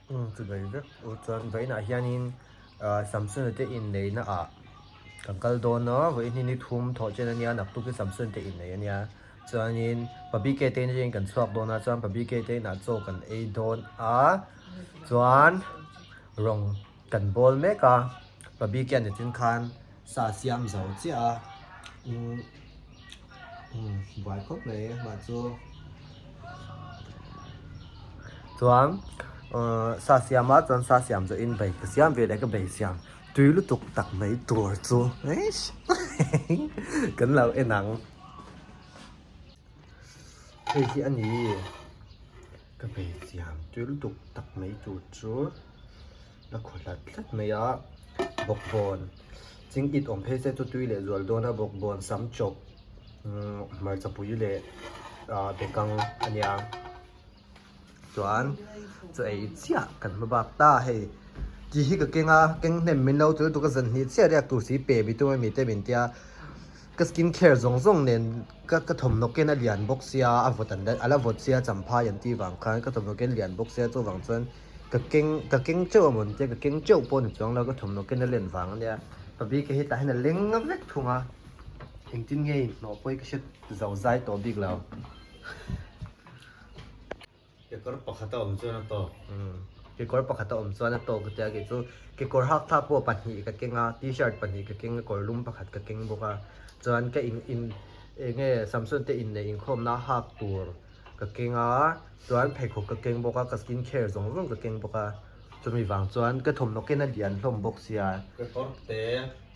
Umm chu ber vek u chuan vawiinah hianin ah Samsung te inneihna ah kan kal dawn a vawiin hi ni thum thawh chen ania naktuk hi Samsung te inneih ania chuanin pa BK te in atangin kan chhuak dawn a chuan pa BK te inah chaw kan ei dawn a chuan rawng kan bawl mek a pa BK a nichin khan sa siam zo chiah a umm umm buai khawp mai mah chu. Chuan ahh sa siam a chuan sa siam zawh in bai ka siam ve leh ka bai siam tui lutuk tak mai tur chu eish kan lo en ang hei hi a ni ka bai siam tui lutuk tak mai tur chu la khaw hlat hlat mai a bawkbawn ching it awm phei se chu tui leh zual dawn a bawkbawn sam chawp hmarcha pui leh ah bekang a nia chuan chaw ei chiah kan hma bak ta hei tih hi ka keng a keng hnem min lo chu lutuk a zan hnih chiah riak tur si pe mi tum ami te min tia ka skin care zawng zawng nen ka ka thawmhnaw ken a lian bawk sia a vawt an a la vawt sia champhai an tih vang khan ka thawmhnaw ken lian bawk sia chuvang chuan ka keng ka keng teuh a mawn tia ka keng teuh pawh ni chuang lo ka thawmhnaw ken a len vang a nia pa bik hi tah hian a leng vek thung a. Engtin nge inhnawh pawh hi ka hre zo zai tawh bik lo. Kekawr pakhat a awm chuan a tawk. Umm kekawr pakhat a awm chuan a tawk tia kei chu kekawr hak thlak pawh pahnih ka keng a, t-shirt pahnih ka keng a, kawr lum pakhat ka keng bawk a. Chuan ka in in eng nge Samson te inneih inkhawmna hak tur ka keng a, chuan pheikhawk ka keng bawk a, ka skin care zawng zawng ka keng bawk a. Chumi vang chuan ka thawmhnaw ken a lian hlawm bawk sia. Kekawr te.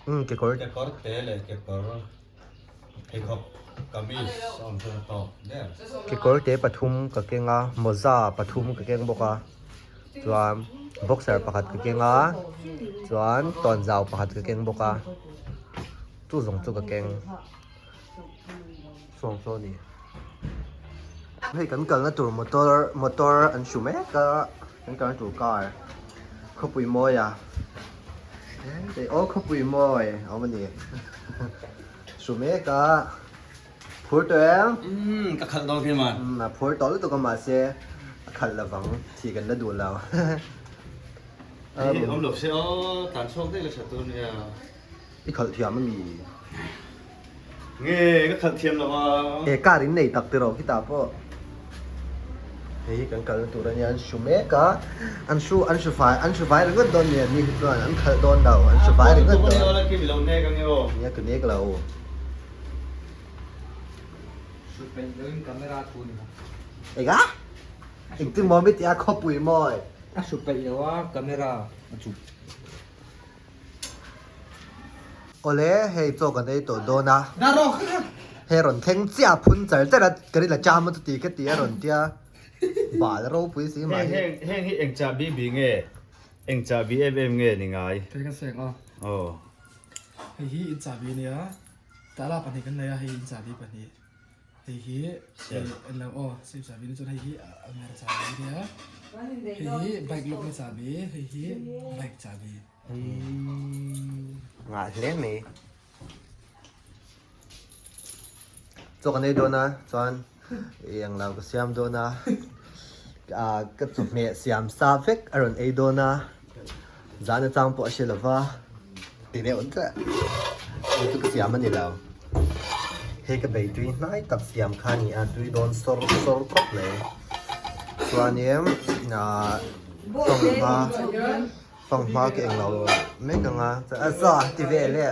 Umm kekawr. Kekawr te leh kekawr pheikhawk kamis a awm chuan a tawk der. Kekawr te pathum ka keng a, mawza pathum ka keng bawk a, chuan boxer pakhat ka keng a, chuan tawnzau pakhat ka keng bawk a, chu zawng chu ka keng sawng saw a ni. Hei kan kalna tur motor motor an hru mek a. Kan kalna tur car khawpui mawi a aw khawpui mawi a awm a ni hru mek a phur tawh em umm ka khalh dawn khi man umm a phur tawh lutuk a mahse a khalh lovang thih kan la duh lo hei awm lo se aw tan chhuak daih la tha tur nia i khalh thiam a mi Nge ka khalh thiam lo a. He car in nei tak tiraw khitah pawh hei hi kan kalna tur ania an hru mek a an hru an hru fai an hru fai ringawt dawn nia ni hi chuan an khalh dawn lo an hru fai ringawt dawn nia ka nek lo. Eng a? Engtin maw mi tia khawpui mawi? A hru peih lo a camera a chuk. Awle, hei chaw kan ei tawh dawn a. Hei rawn thleng chiah a phun char char a, ka rin a cham a chuti ka ti a rawn tia bal ropui si mah hi. Heng heng hi eng chahbi bi nge? Eng chahbi em em nge ni ngai? Kei kan seng aw. Aw. Hei hi in chahbi a nia, tala pahnih kan nei a, hei hi in chahbi pahnih. Hei hi en lo aw save chahbi ni chuan hei hi almira chahbi a nia hei hi bike lock na chahbi hei hi bike chahbi. Ngah hle mai. Chaw kan ei dawn a chuan eng lo ka siam dawn a ah ka chawhmeh siam sa vek a rawn ei dawn a zan atang pawh a hre lova ti deuh chiah chu chu ka siam a ni lo hei ka bei tui hnai tak siam kha a ni a tui dawn sawr sawr khawp mai chuanin ah fanghma fanghma ka englo mek ang a a za ti vel e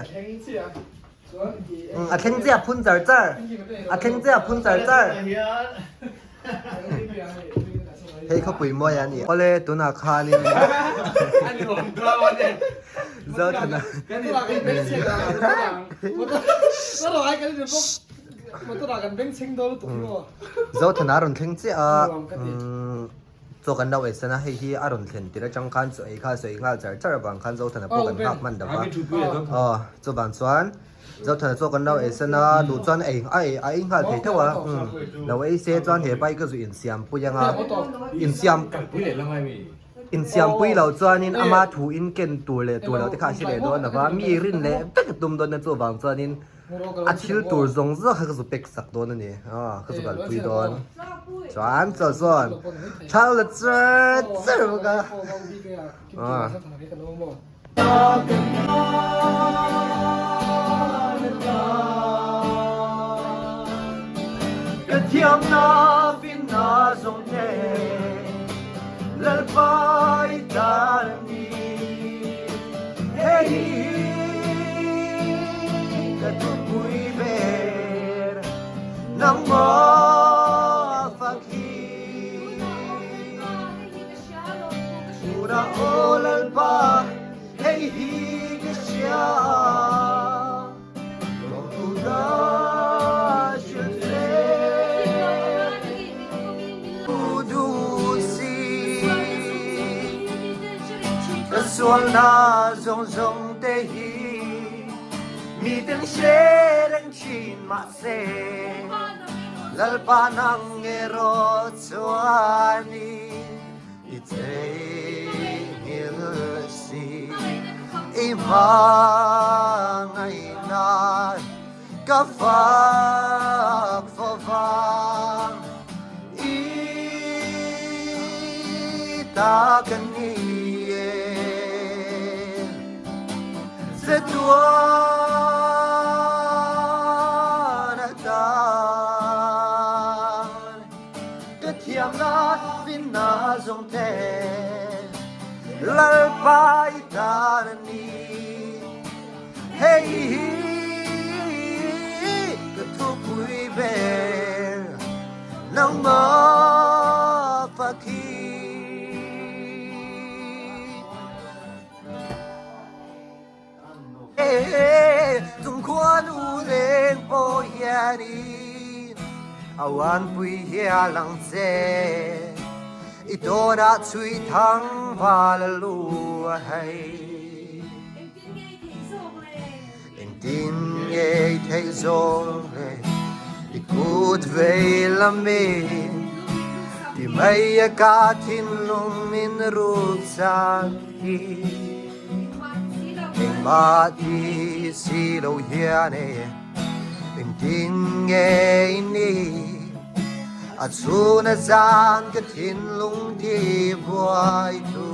a thleng chiah phun char char a thleng chiah phun char char. Hei khawpui mawi a ni. Awle tunah khanin Zothana Zothana a rawn thleng chiah a chaw kan lo eisan a hei hi a rawn thlen tir atang khan chaw ei kha sawi nghal char char avang khan Zothana pawh kan nghak hman deuh a aw chuvang chuan Zothana chaw kan lo ei san a, duh chuan ei a ei a ei nghal thei theuh a, umm lo ei se chuan he bike a zu insiam pui ang a, insiam insiam pui lo chuanin ama thu in ken tur leh tur lo te kha a hre leh dawn lo va, mi rin leh vek a tum dawn a chuvang chuanin. A thil tur zawng zawng kha ka zu pack sak dawn a ni. Aw ka zu kalpui dawn. Chuan chaw chuan thal la char char bawk a. Ka thiamna finna zawng te Lalpa i tan a ni. Hei ka thupui ber nangmah fak hi. Tuna aw Lalpa hei hi ka hria lawmtu ka hrilh che. Ka sualna zawng zawng te hi mi ten hre reng thin mahse Lalpa nang erawh chuan i theihnghilh si i hmangaihna Ka fak favang i ta ka ni e Ze tuan atan Ka thiamna finna zawng te Lalpa i tan a ni. Hei hi ka thupui ber nangmah fak hi. Chung khua nu leng pawh hianin a uanpui hial ang che. I tawnah chhui thang val a lu a hei. Engtin nge i theih zawk le? I kut vei lamin ti mai a ka thinlung min ruk chak hi. Engmah ti si lo hian e engtin nge i nih? A chhun a zan ka thinlung ti buai tu.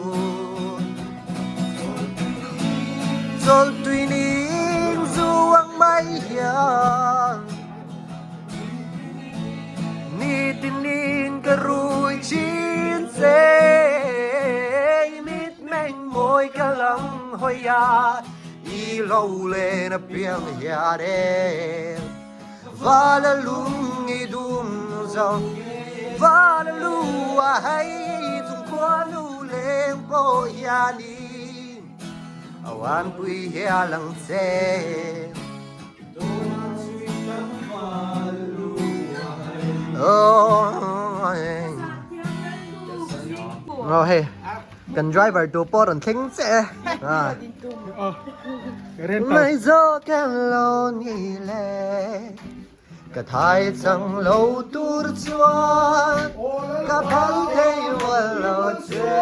Chawlhtui ning zu ang mai hian Nitin in ka rui thin che I mitmeng mawi ka lang hawi a I lo len apiang hian e Vala lung i dum zo Vala lu a hei chung khua nu leng pawh hianin A uanpui hi a lang che. Oh hei kan driver tu pawh rawn thleng che e. Mai zawk em lo ni le ka thai chang lo tur chuan ka phal thei rual lo che.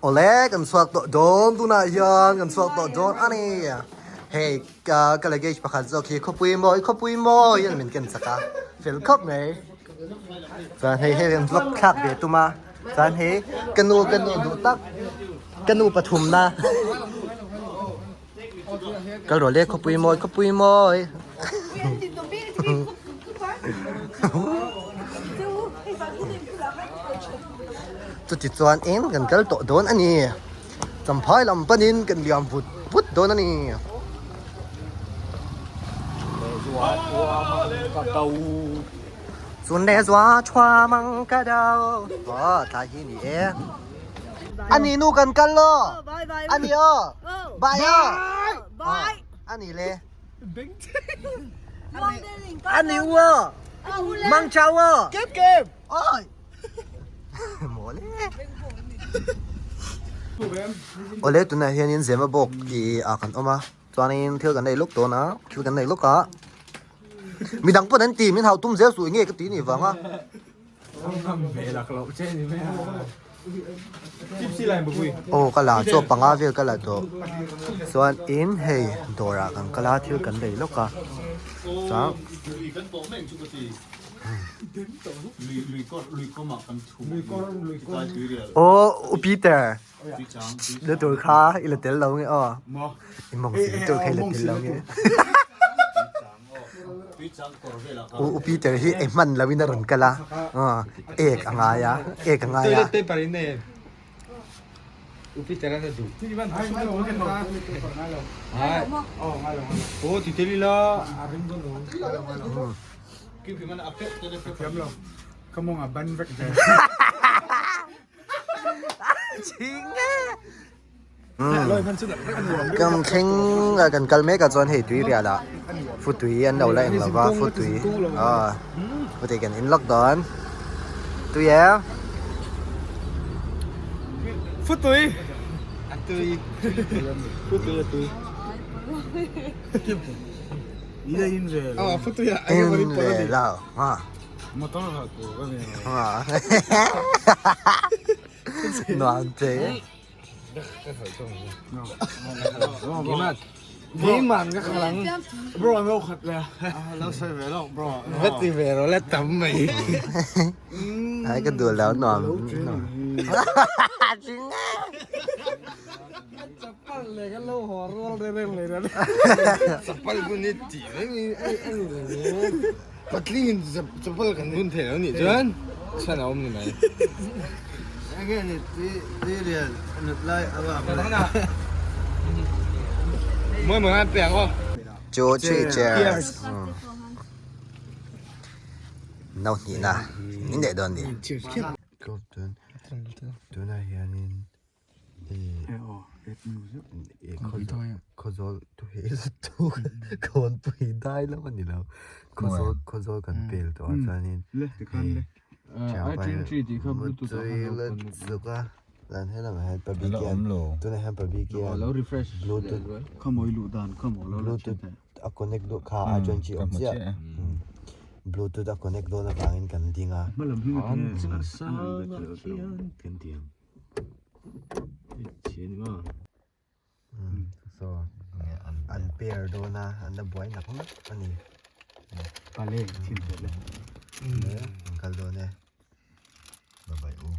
Awle kan chhuak tawh dawn tunah hian kan chhuak tawh dawn a ni hei ka ka luggage pakhat zawk hi khawpui mawi khawpui mawi an min ken chak a fel khawp mai chuan hei hei an vlog thlak ve tum a chuan hei ka nu ka nu duh tak ka nu pathum na kal rawh le khawpui mawi khawpui mawi chuti chuan eng kan kal tawh dawn a ni. Champhai lam panin kan liam vut vut dawn a ni. Chun leh zua chua mang ka do. Aw tlai hi ni e. Ani nu kan kal lo. Ani aw. Bye aw. Bye. Ani le. Ani u aw. Mang chau aw. Kep kep. Oi. Mawl e. Awle tunah hianin Zemabawk tih ah kan awm a. Chuanin thil kan nei lawk dawn a, thil kan nei lawk a. Midang pawn an ti, min hau tum zel suh enge ka ti nih vang a. Aw ka la chaw panga vel ka la tawh. Chuan in hei dawr ah kan kal a thil kan lei lawk a. Chuan Aw u Peter. Na tur kha i la tel lo nge aw. I mawng sin tur kha i la tel lo nge. U U Peter hi e hman lo in a rawn kal a. Ek a ngai a, ek a ngai a. U Peter a na duh. Aw ti tel ila. Ka mawng a ban vek zel. Kan thleng a kan kal mek ah chuan hei tui rial ah futui an lo la eng lova futui ah futui kan in lawk dawn tui e futui a tui futui a tui in ve lo ah Motor kha tur ka ni. Nuam che. Geiman ka khalang. Bro an lo khat le. Lo sawi ve lo bro. Va ti ve ro la tam mai. Ai ka duh lo nuam. Chapal le kan lo haw rual reng reng mai ran. Chapal ku ni ti mai ni ai ani lo. Patling in chapal kan bun thei lo nih chuan chhan a awm ni mai. Enge ni ti ti rian nut lai anga. Moi moi an pe ang aw. Chu chi cheers. No hnih na in leh dawn ni. Tunah hianin Khawzawl Kawnpui dai lam a ni lo Khawzawl Khawzawl kan pel tawh ah chuanin hei Mutui la zuk a dan helamah hian Pabikian tunah hian Pabikian Bluetooth Bluetooth a connect duh kha a chuan chi awm chiah Bluetooth a connect dawn avangin kan ding a. So an pair dawn a an la buai nak nak a ni. Pale thin hle le. An kal dawn e. Bye bye u.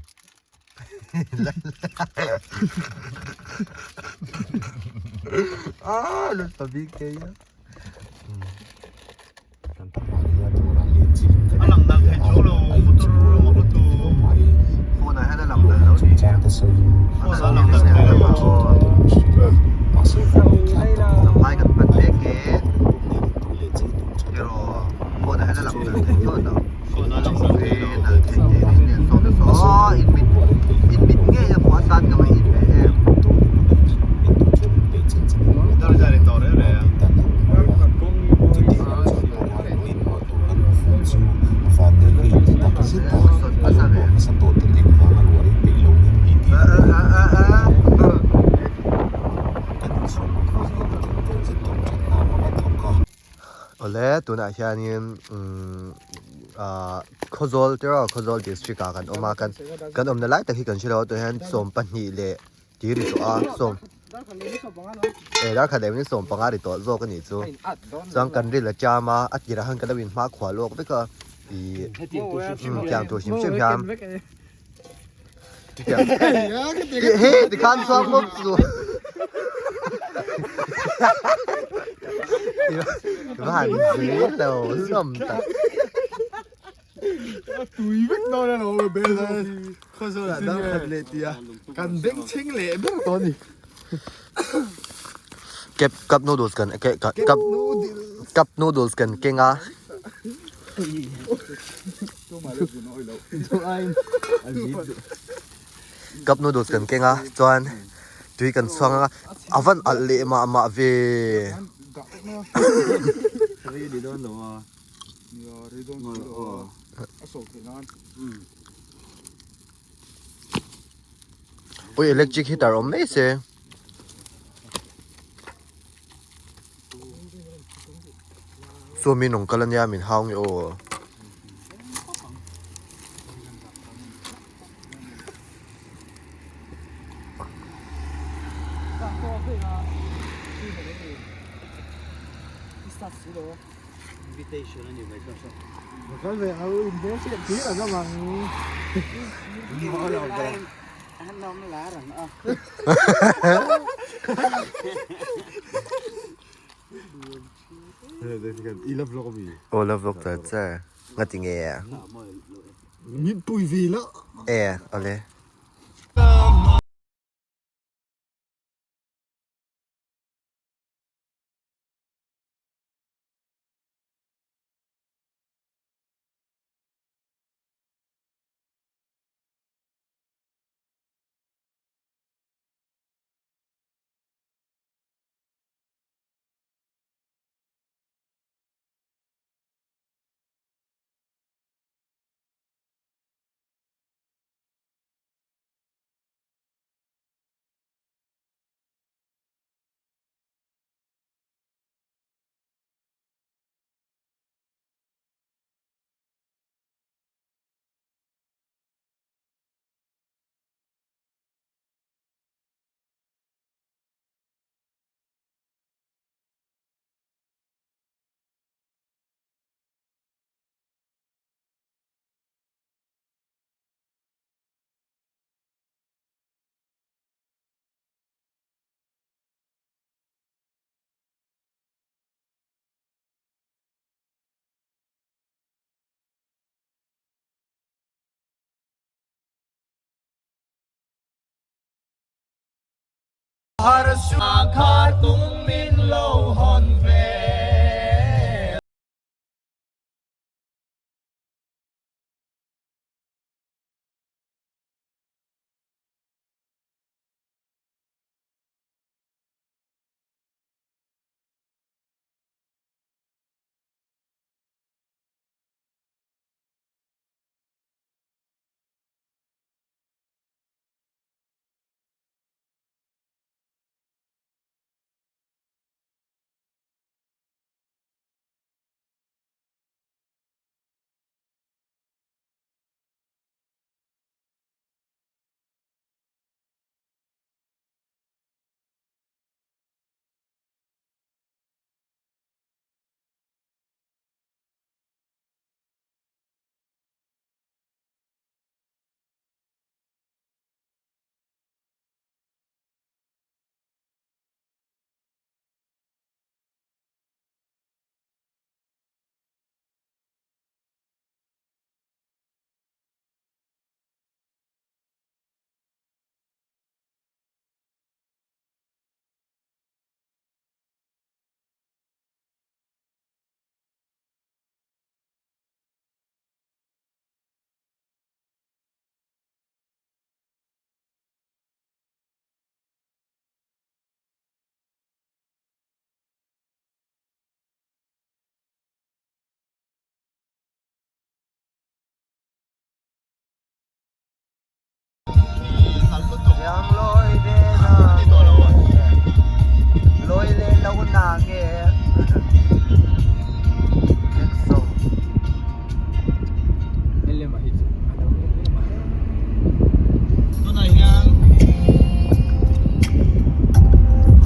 Ah lut pa bik thei a. A lang nalh thei chu lo motor emaw ka tu Phone ah hian a lang nalh lo ni Phone ah a lang nalh thei lo Champhai kan pan mek e erawh phone ah hian a lang nalh thei tawh lo Phone ah a lang nalh thei lo nalh thei teh reng nen sawn nasa aw in mit in mit ngei a hmuh atan ka va in ve em. Darja ri tawh reng reng a. Awle tunah hianin umm ah Khawzawl te erawh Khawzawl district ah kan awm a kan kan awmna lai tak hi kan hre lo a tunah hian 12 leh Ti ri tawh a sawm eh dar khat leh min sawm panga ri tawh zawk a nih chu chuan kan ril a cham a a tirah khan kan lo in hma khuah lawk vek a ih tiang tur hrim hrim hian he tikhan chuan bawk chu va han zel lo hlawm tak. Tui vek dawn a lo bel Khawzawl ah dang khat leh tia kan beng chheng leh ber tawh a ni. Kep cup noodles kan ke cup cup noodles kan keng a. Cup noodles kan keng a chuan tui kan chhuang anga a van alh leh mah mah ve. Ui electric heater awm mai se. Chuan min rawn kal ania min hau nge aw. Aw la vlog char char ngati nge a e awle.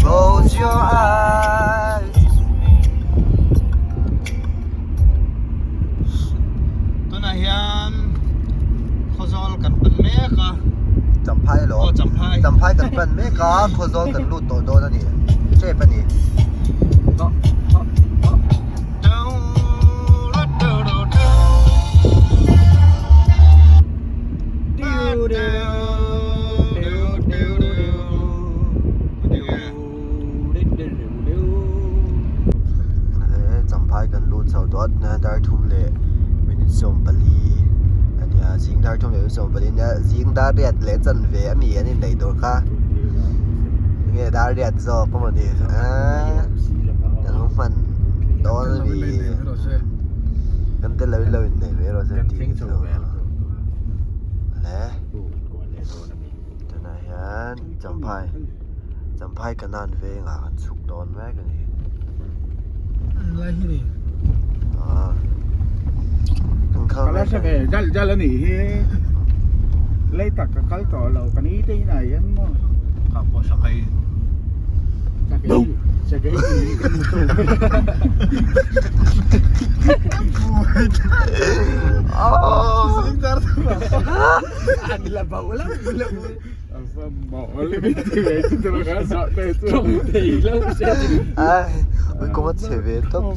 Close your eyes. Tunah hian Khawzawl kan pan mek a. Champhai alo. Aw Champhai. Champhai kan pan mek a, Khawzawl kan lut tawh dawn a ni. Tep a ni. Champhai kan lut chho tawh a, dar thum leh minute 40. Nia zing dar thum leh 24 nia zing dar riat leh chanve a mi an inneih tur kha nge dar riat zawk a mawni aaa kan lo hman dawn a mi kan tel lo in lo inneih ve rawh se tih chu le tunah hian champhai champhai kanan vengah kan chhuk dawn mek a ni. Lai hi ni. Ah. Kan khal Kala mek hre ve jal jal a nih hi. Lei tak ka kal tawh lo ka ni te in ah hian maw. Kha pawh sakai. Sakei sakei tih hi ka ni tawh. An la bauh lam lam. Ai, kawng a chhe ve tawp.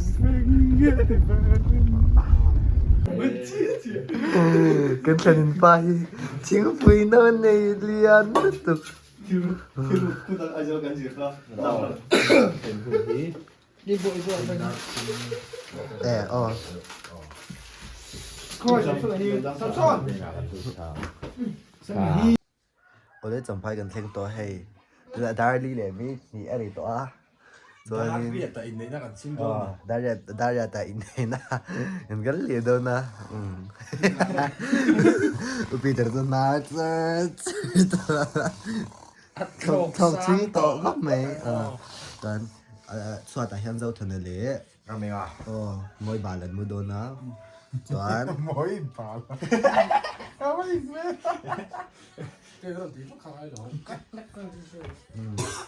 Kan thlen in pa hi thingpui no nei lian lutuk. E aw. Awle champhai kan thleng tawh a hei tunah Darli leh mi hnih a ri tawh a chuanin Darriat ah inneihna kan chhim dawn a Darriat Darriat ah inneihna kan kal leh dawn a U Peter chu hnar char char tawh a thlawk ching tawh vak mai chuan chhuatah hian Zothana leh Ramenga. Aw, mawi bal an mu dawn a, chuan. Mawi bal.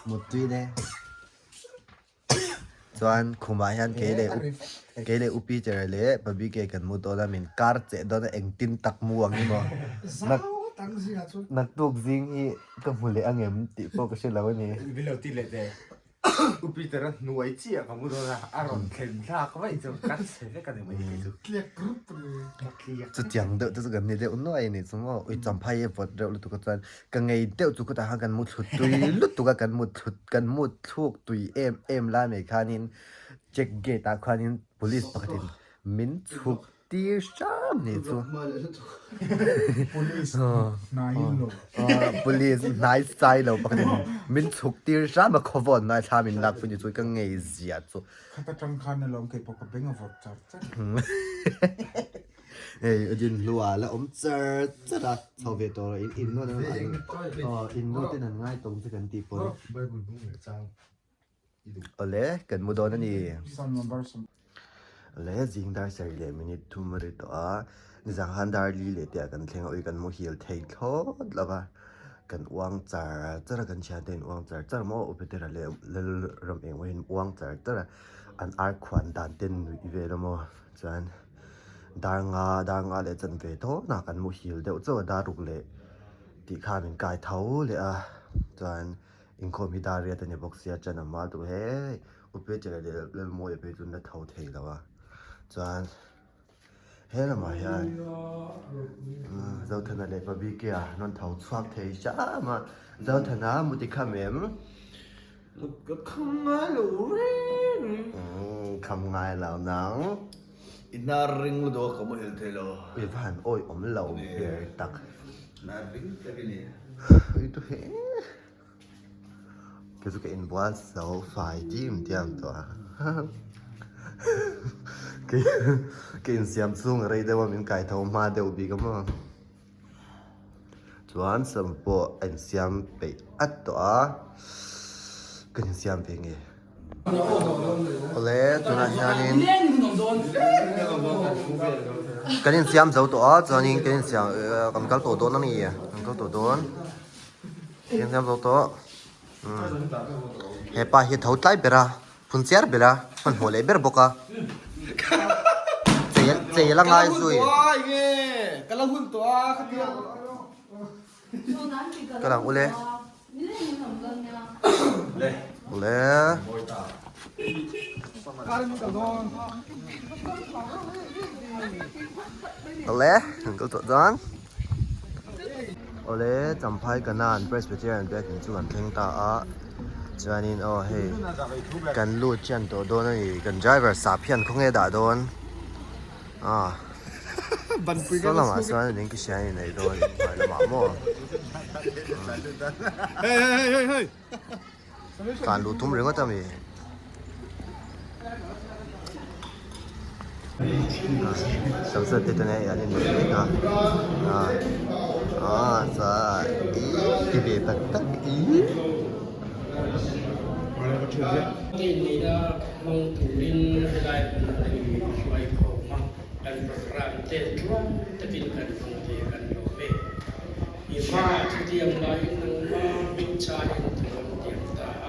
Muttui le. Chuan khumah hian kei leh u kei leh u Peter leh Pabike kan mu dawn a, min kar cheh dawn a engtin tak mu ang i maw. Nak naktuk zing hi ka hmu leh angem tih pawh ka hre lo a ni. Min lo ti leh teh. U Peter a hnuai chiah ka mu dawn a, a rawn thlen thlak vaih chu ka chhe vek a ni mai kei chu. Tliak rup a ni. Ka tliak. Chutiang deuh te chu kan ni deuh nuai a ni chu maw. Ui champhai a vawt reuh lutuk a chuan ka ngei deuh chu khutah khan kan mu thlu tui lutuk a, kan mu thlu kan mu thluk tui em em lai mai khanin check gate ah khuanin police pakhatin min chhuk Tir hram ni chu. Police hnai lo. Police hnai sai lo pakhat in min chhuk tir hram a khawvawn nai thla min lak pui ni chu ka ngei zia chu. Khata tang khan alawm kei pawh ka beng a vawt char char. Hei Udin hlua la awm char char a chho ve tawh rawh in in nu in nu ten an ngai tawng che kan tih pawn. Bible bung leh chang i duh. Awle kan mu dawn a ni. Psalm number 10. Le zing dar sarih leh minute thum a ri tawh a, nizang khan dar li leh tih ah kan thleng a ui kan muhil thei thlawt lo va, kan uang char char a kan thian te in uang char char maw u Petera leh Lalram eng pawhin uang char char a, an ar khuan dan te nuih vel a maw chuan dar nga dar nga leh chan ve thawn a kan muhil deuh chauh a dar ruk leh tih khan min kai tho leh a chuan inkhawm hi dar riat a ni bawk sia ṭan a mal duh hei. U Peter leh Lalmawia phei chu an la tho thei lo a, chuan he lamah hian Zothana leh Pabike an rawn tho chhuak thei hram a, Zothana muti kham em? Ka kham ngai lo reng reng. Umm kham ngai lo nang. I hnar ring lutuk a ka muhil thei lo. I va han awi awm lo ber tak. Hnar ring tak i ni. I tu he. Kei chu ka inbual so fai dim diam tawh a ka insiam chhung a rei deuh a min kai tho hma deuh bik a maw chuan sam pawh a insiam peih at tawh a ka insiam ve nge awle tunah hianin kan insiam zo tawh a chuanin kan insiam kan kal tawh dawn a ni kan kal tawh dawn. Thiam hiam zo tawh hepa hi tho tlai ber a phun chiar ber a hmanhmawh leh ber bawk a chei chei la ngai zui ka lang ule ule ule kan kal tawh chuan. Awle Champhai Kanan Presbyterian Biakin chu kan thleng ta a chuanin aw hei kan lut chian tawh dawn a ni kan driver sap hian khawnge dah dawn ah. Saw lamah chuan eng ki hria in ei dawn hnuai lamah maw tlan luh tum ringawt a mi. Samson te chuan hei an inneih mek a ah sa ih ti ve tak tak ih. Inneihna hmang turin helai hmun a inhruai khawm a, kan programme te tluang takin kan hmang thei a kan lawm e. I hma thutiam laiin nangma hmingchaiin thu an tiam ta a,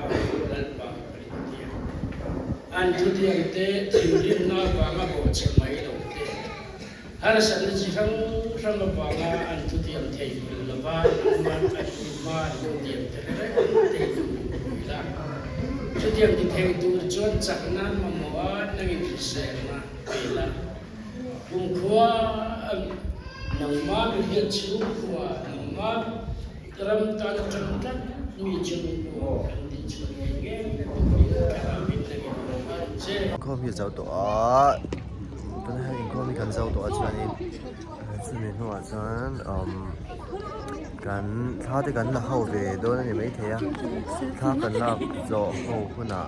Lalpa ka rin a. An thutiam te thinrimna avanga bawhchhe mai lo te, harsatna chi hrang hrang avanga an thutiam thei nghilh lova nangman an i hma an thutiam te hre reng thei tur pui la. Thutiam ti thei tur chuan chakna mamawh a nangin hriselna pe la. Kumkhua nangma mihriat chhungkhua nangma ram tan atang tlat mi chhungkhua kan tih chhuah ngei ngei turin thlarauin nangin awm ang che. Inkhawm hi a zo tawh a, tunah hian inkhawm hi kan zo tawh a chuanin chumi hnuah chuan umm kan thla te kan la ho ve dawn a ni maithei a, thla kan lak zawh ho hunah.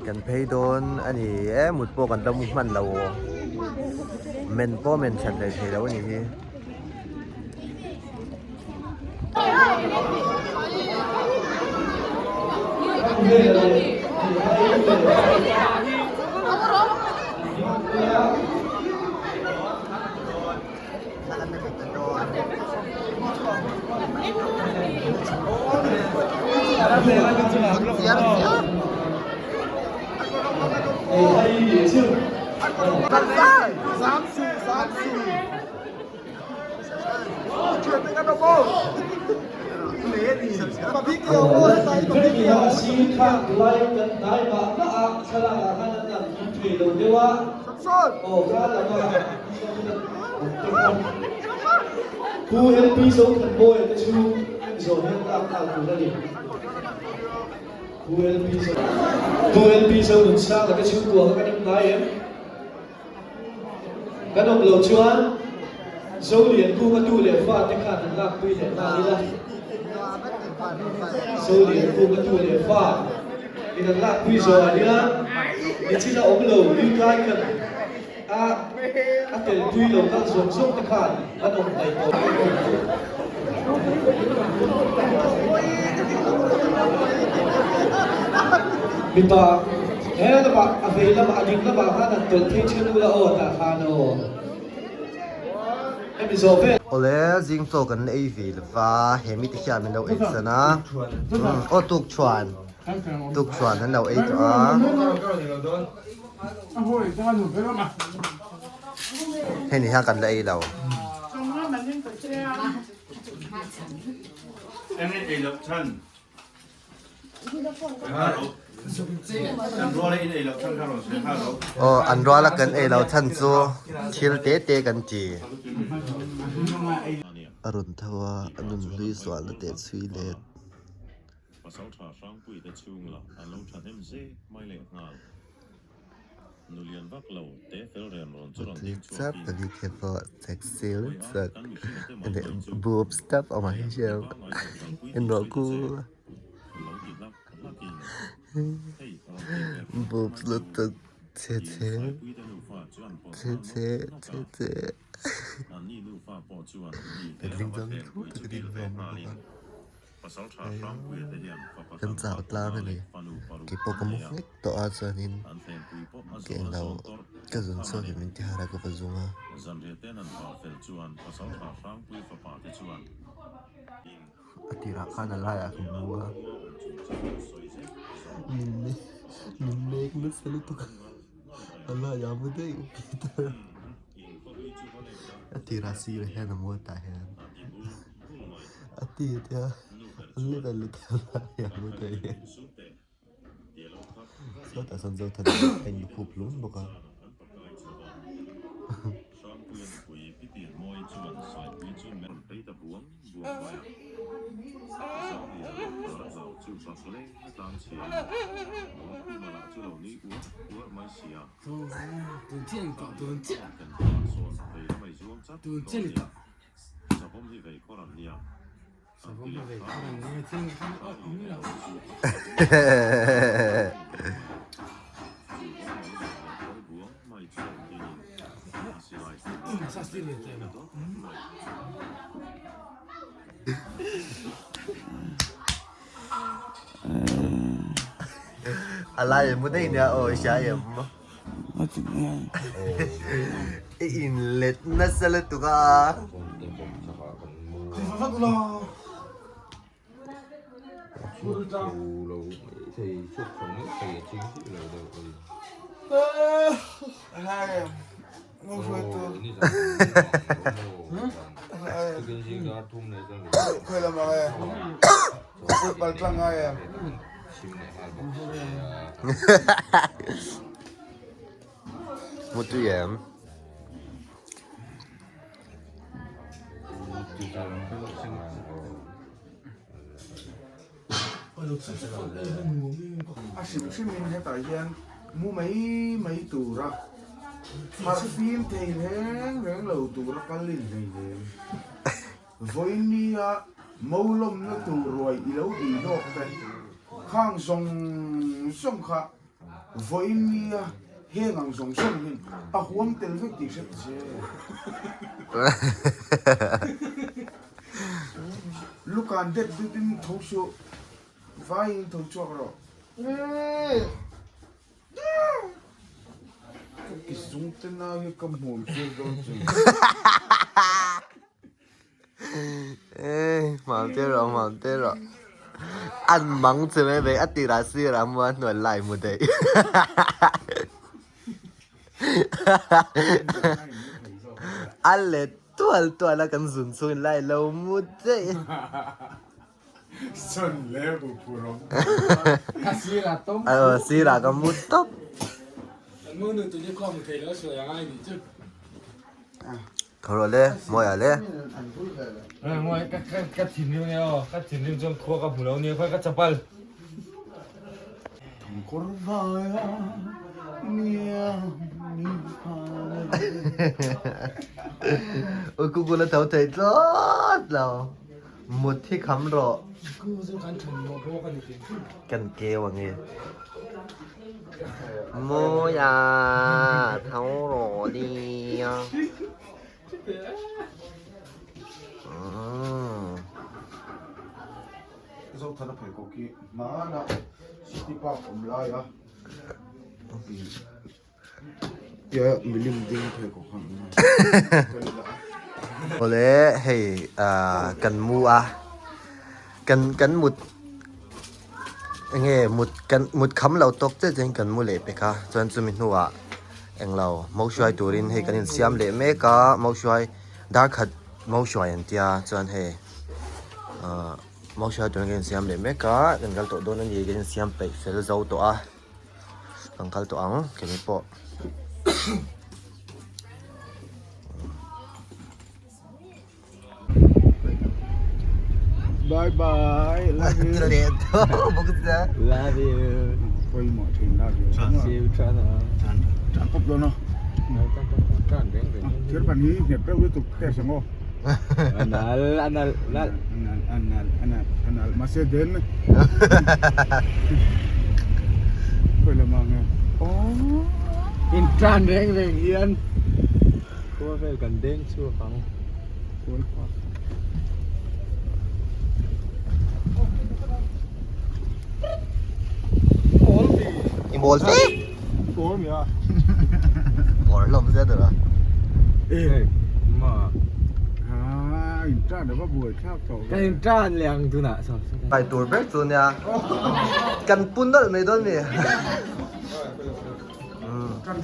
Kan phei dawn a ni e mut pawh kan la mu hman lo aw men pawh men that leh thei lo a nih hi. Pu LP Zothanmawia te chu hemi zawh hian lak nghal tur a ni. Pu LP Pu LP Zonunsanga te chhungkua kha kan awm ngai em? Kan awm loh chuan Zoliankunga tu leh fa te khan an lakpui leh nghal ila. Zoliankunga tu leh fa in an lakpui zawh ah hian nichina awm lo Luikai khan a a telpui lo kal zawng zawng te khan an awm hnaih tawh. Mipa he lamah a vei lamah a ding lamah khan an tawlh phei then ula aw tah khan aw hemi zawh vel. Awle zing chaw kan ei ve lova he mite hian min lo ei san a aw tukchhuan tukchhuan an lo ei tawh a. Hei ni hian kan la ei lo. Aw an ruala kan ei lo chhan chu thil te te kan ti. A rawn tho a, a nun hlui sualna teh chhui let. Pasalṭha Hrangpuite chhung lah an lo ṭhahnem zek mai leh nghal. Nulian vak lo te fel rem rawn chu rawn ding chhuakin, Hawi a, kan mihring te mai mai chu, hei pangngai tak kalpui tur chu che, lo ti hlak hlakin, hei rawn ti ve hlak hlak chu, tiin Saipuite nufa chu an pawt nghal nawk nawk a. Anni nufa pawh chuan mi he lama thlenpui chu dil ve nghalin, Pasalṭha Hrangpuia te hian fapa Kan chau tlangval tlang panga a ni. leh fanu paruk Keipawh an ka mu nei a. nghek tawh a chuanin An thlenpui pawh a ka zawn a englo zawn tawrh ka tawrh zun tham a chhuak ni. in min ti harh a ka va zung a. Zanriah ten an vah fel chuan Pasalṭha Hrangpuia fapa te chuan in A tirah khan a laiah ka mu a. Khua awm chung chang an sawi zeuh zauh a. Min min nek nasa lutuk a. A laiah a mu daih Peter. A tirah sirah hian a mu a tah hian. A ti tia an let an let a lai a mu daih e. Sawtah sawn Zothana a in khup hlum bawk a. A lai em daih nia aw i hria em i in let nasa lutuk a. Mutui em? A hrim hrimin hetah hian mu mai mai tura harh fim thei reng reng lo tura kal in hlei hle. Vawinia mo lawmna tur ruai i lo ei lawk te khang zawng zawng kha vawinia heng ang zawng zawng hian a huam tel vek tih hre che. Lukan det dutin tho suh, vaiin tho chhuak rawh. Ka ki zung te nau hi ka hmuam tir dawn chu. Ê, màu tê rồi, màu tê rồi. Ăn mắng chứ mấy bé, ăn tì ra xì ra mua nổi lại một đấy. Ăn lệ tual tual a kan zun chungin lai lo mu daih. Son le bu phurom. Ka sirah tom. Aw sirah ka mu top. Kan mu nu tu ni khom thei lo suai angai ni chu. Thoro le mawi ah le. Mawi ka ka thinrim nge aw ka thinrim chuan khua ka hmu lo nia khawi ka chapal. Thangkawr vaia nia ni Ui Google a tho thei tlawt lo. Mut hi kham rawh. Kan keu ang e. Mawi a tho rawh nia. Zothana pheikhawk hi hmana city park awm lai a tia milim ding pheikhawk kha an awm a. Awle hei kan mu a kan kan mut enge mut kan mut kham lo tawk chiah chiah in kan mu leh pek a chuan chumi hnuah englo mo hruai turin hei kan insiam leh mek a mo hruai dar khat mo hruai an tia chuan hei ahh mo hruai turin kan insiam leh mek a kan kal tawh dawn a ni kan insiam peih fel zo tawh a kan kal tawh ang keini pawh. Bye bye love you leh tawh bawk sia Love you. Pawimawh thin love you. See you tana. Tan pawp dawn a. Tan reng reng. Thir pan hi nghet reuh lutuk test ang aw. Anal anal nal. Anal anal anal anal mahse den. Khawi lamah nge. Aww. In tan reng reng hian khua vel kan deng chhuak ang. I mawl fe. Mawl hlawm zet a. Ê ma. À, in tan a va buai thlak tawh Ka in tan leh ang tunah saw. Pai tur ber chu nia. Kan pun nawlh mai dawn mi. Kan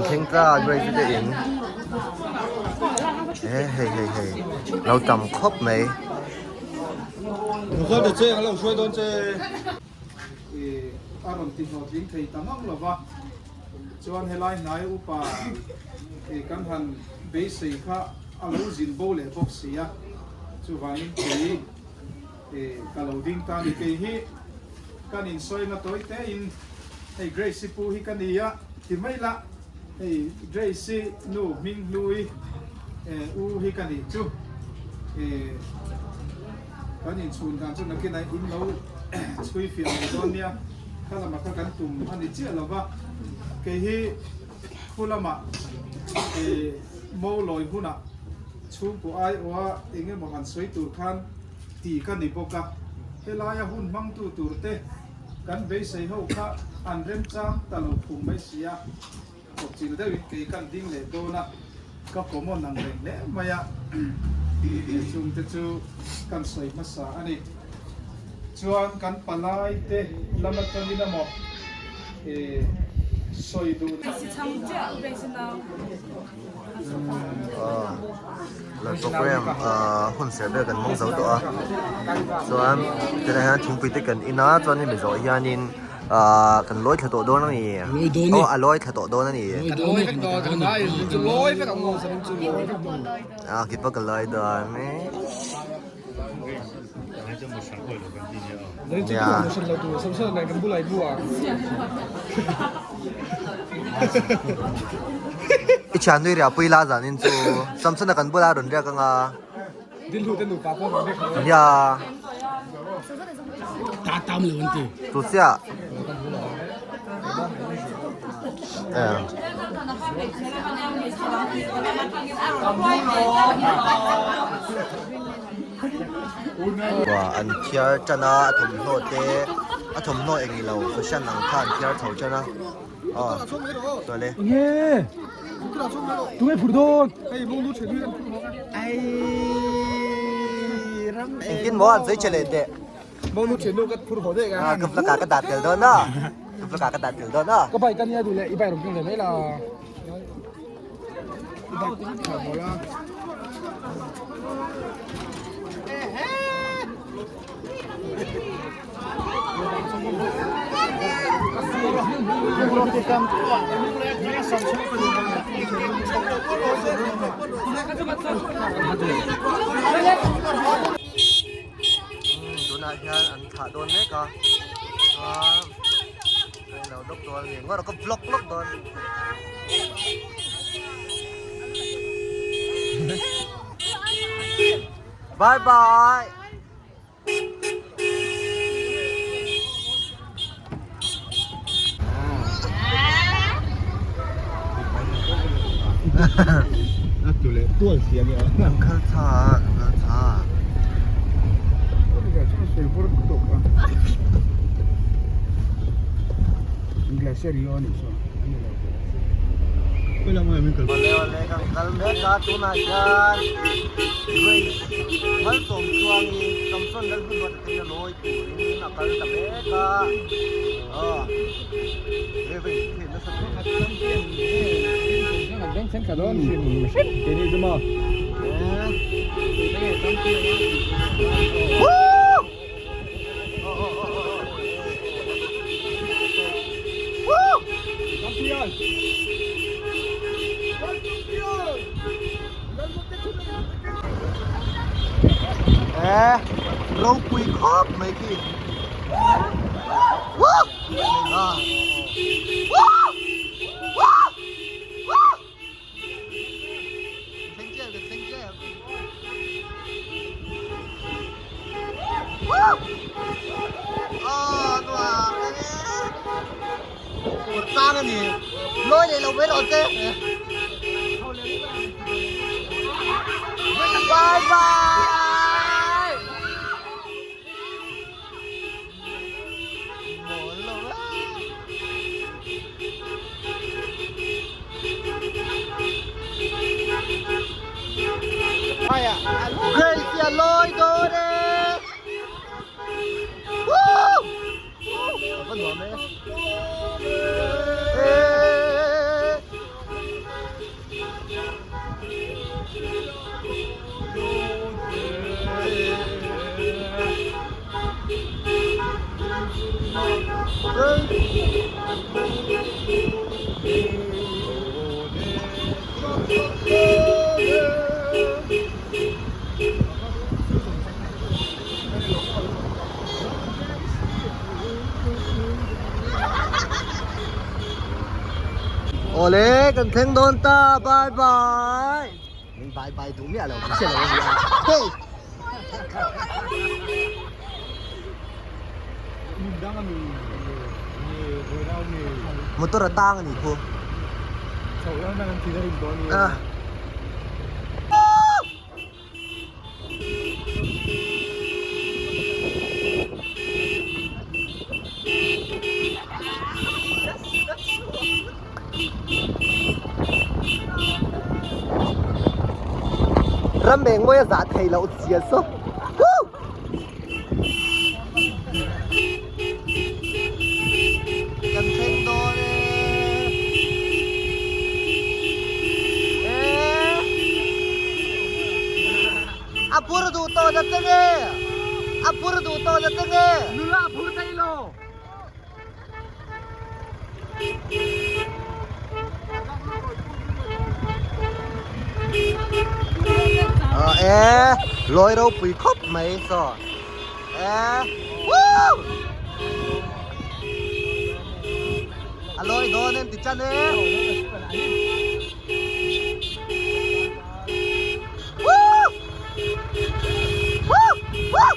thleng ta Grace te in e hei hei hei lo tam khawp mai. Nukhaw ta che ka lo hruai dawn che. A rawn ti hlawhtling thei ta ngang lova chuan helai hnai upa kan han beisei kha a lo zin bo leh bawk si a chuvangin kei ka lo ding ta ni kei hi. Kan insawi nga tawi tein hei Grace-i pu hi ka ni a ti mai la, hei Grace-i nu hming hlui u hi ka nih chu kan inchhun dan chu nakinah in lo chhui fiah mai dawn nia, kha lamah kha kan tum a ni chiah lo va, kei hi khu lamah mo lawi hunah chhungkaw aiawha eng emaw han sawi tur khan tih ka ni bawk a, helaia hun hmangtu turte kan beisei ho kha an remchang ta lo phung mai si a, kawpchil deuhin kei kan ding leh dawn a, ka common ang reng hle mai a, chungte chu kan sawi hmasa a ni. Chuan kan palai te lam atangin emaw sawi duh. Lo program hun ser vel kan hmang zo tawh a chuan tunah hian thingpui te kan in a chuan hemi zawh hianin ahh kan lawi thla tawh dawn a ni aw a lawi thla tawh dawn a ni a keipawh ka lawi dawn I thian nui riah pui la zanin chu Samson-a kan bula rawn riak anga nia tu chiah Ua an thiar tan a a thawmhnaw te a thawmhnaw eng ilo fashion ang kha an thiar chho tan a aw chuan e engtin maw an sawi che leh teh ka vlog ah ka dah tel dawn a ka vlog ah ka dah tel dawn a. Tunah hian an thlah dawn mek a chuan Lo dawk dawn a ni ngawt a ka vlog vlog dawn. Bye bye. Kan kal tha kan kal tha. Awle awle kan kal mek a tunah hian Grace Malsawm chuangin Samson Lalhmunruata te hian lawi turin a kal ta mek a aw he vei thlen nasa hle. Ropui khawp mai khi. Bye bye. Grace a loi dawn e Woo! A va nuam e Awle kan thleng dawn ta bye bye min bye bye duh miah lo min hre lo a nia hey motor a tang a nih khu ah. Ram eng mawi a zah thei loh zia saw Woo! Kan thleng dawn e Eh A phur duh tawh na che nge A phur duh tawh na che nge Nula a phur thei lo Ờ e lôi ropui khawp mai saw e woo a lawi dawn em ti chan e woo woo woo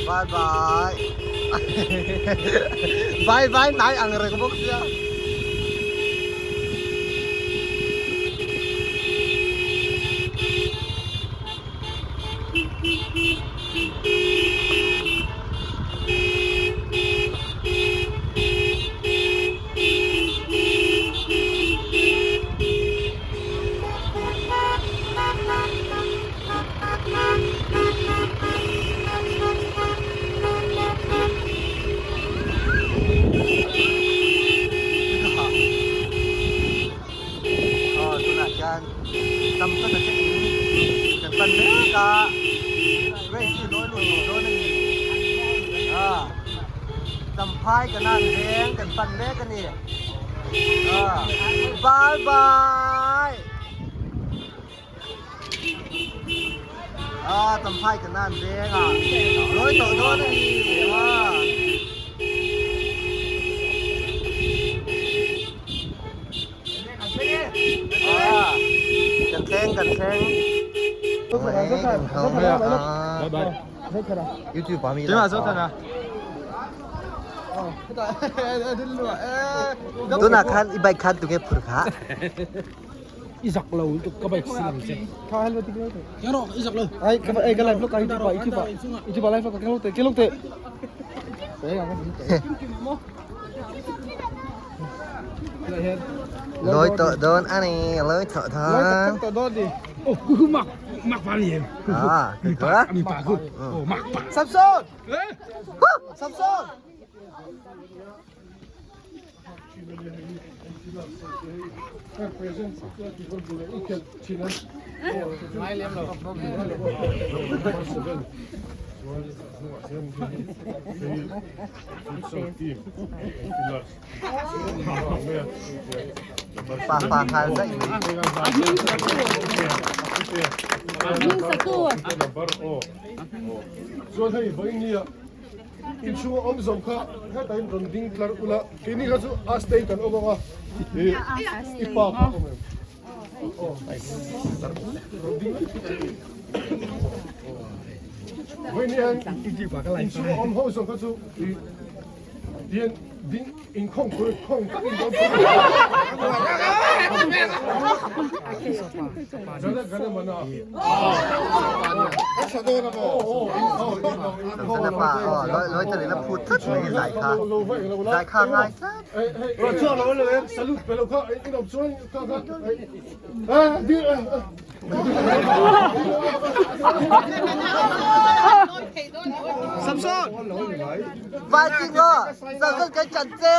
Bye bye Bye bye nai ang reng bawk sia. Aw tunah hian Samsona te in kan pan mek a race hi lawi lut tawh dawn a ni a Champhai kanan veng kan pan mek a ni a bye bye. A Champhai ka nan veng a lawi tawh dawn a ni a. Kan thleng kan thleng. YouTube a mi la. Tunah khan i bike khan tunge phur kha. I zak lo lutuk ka bike si lang che. Keng rawh i zak lo. Ai ka ai ka live lok ai pa i pa i pa live ka keng lok te keng lok te. Lôi tawh dawn a ni lôi tawh dawn. Lôi tak tak tawh dawn ni. Oh ku ku mak mak pa ni em. À, Mi pa mi pa ku. Oh mak pa. Samson. Samson. Pa pa nghal daih mai. Inchhunga awm zo kha hetah in rawn ding tlar ula keini kha chu a state an awm ang a ih i pa kha awm em aw rawn ding vawiin hian inchhunga awm ho zawng kha chu ih tian ding inkhawng tur khawng takin dawn Jana Gana Mana Samsona pa aw lawi lawi ta leh phut tlat mai zai kha zai kha ngai tlat. Samson! Fighting aw Samson kan chan che.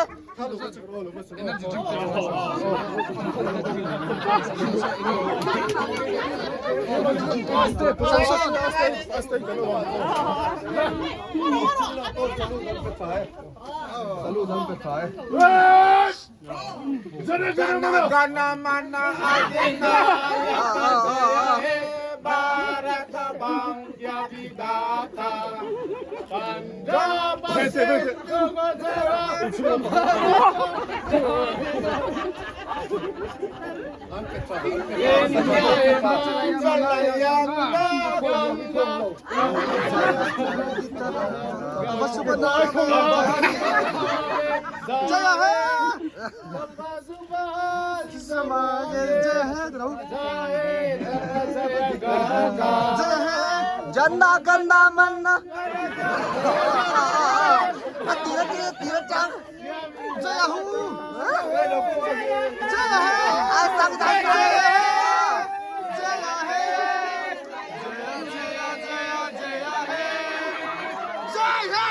Jana gana mana A tira tira tira chang Jaya hu Jaya he A sang sang Jaya he Jaya Jaya Jaya he Jaya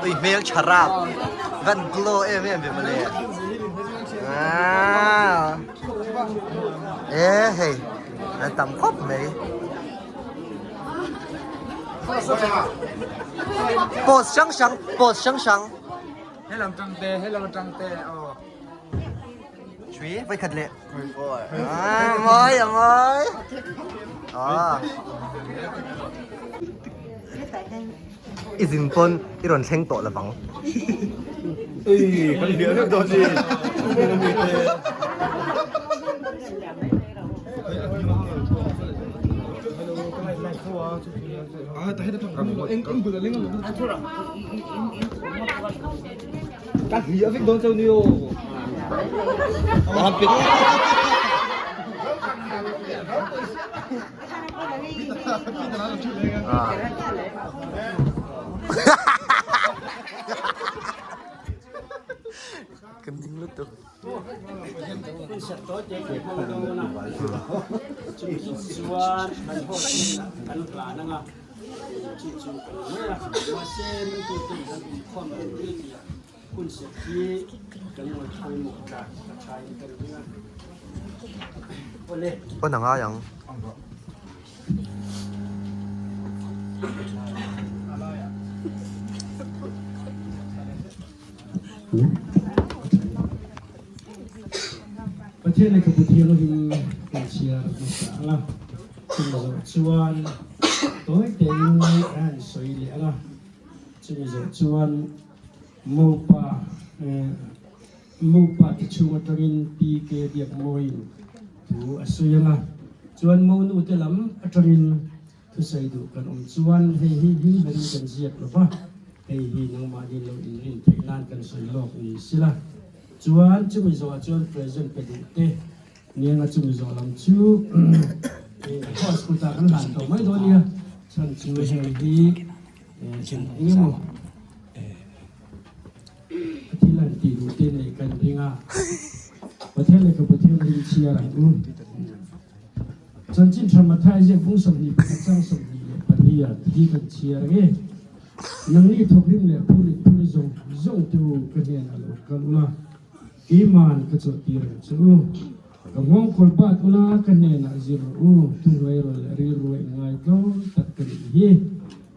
Ui hmel tha rap van glow em em ve mawle ah e hei an tam khawp mai post hrang hrang post hrang hrang Helam tang te helam tang te aw. Chui vawikhat leh ah mawi a mawi ah I zin pawn i rawn thleng tawh lovang. Ei kan hliah vek dawn ni. Ka hliah vek dawn chau ni aw. Kan ding lutuk. Pawn a ngai ang. Pathian lehkhabu thianghlim kan chhiar hmasa ang a, chumi zawh chuan tawi tein a han sawi leh ang a, chumi zawh chuan Mopa Mopa te chhung atangin PK Biakmawiin thu a sawi ang a, chuan Monu te lam atangin thusawi duh kan awm chuan hei hi hming berin kan ziak lo va, hei hi nangmahni lo inrin theih nan kan sawi lawk ni sila. Chuan chumi zawhah chuan present pe duh te nianga chumi zawh lam chu host kutah kan hlan tawh mai dawn nia, chhan chu heng hi. Engemaw a thil han tih duh te nei kan ring a, Pathian lehkhabu thianghlim chhiar ang u. Chanchin tha Mathai ziak bung 21 chang 22 ah thi kan chhiar ang e. Nangni thawkrim leh phulit phur zawng zawng te u ka hnenah lo kal ula, keiman ka chawlhtir ang che u. Ka nghawngkawl bat ula ka hnenah zir rawh u, thuhnuai rawl leh rilru a inngai tlawm tak ka nih hi.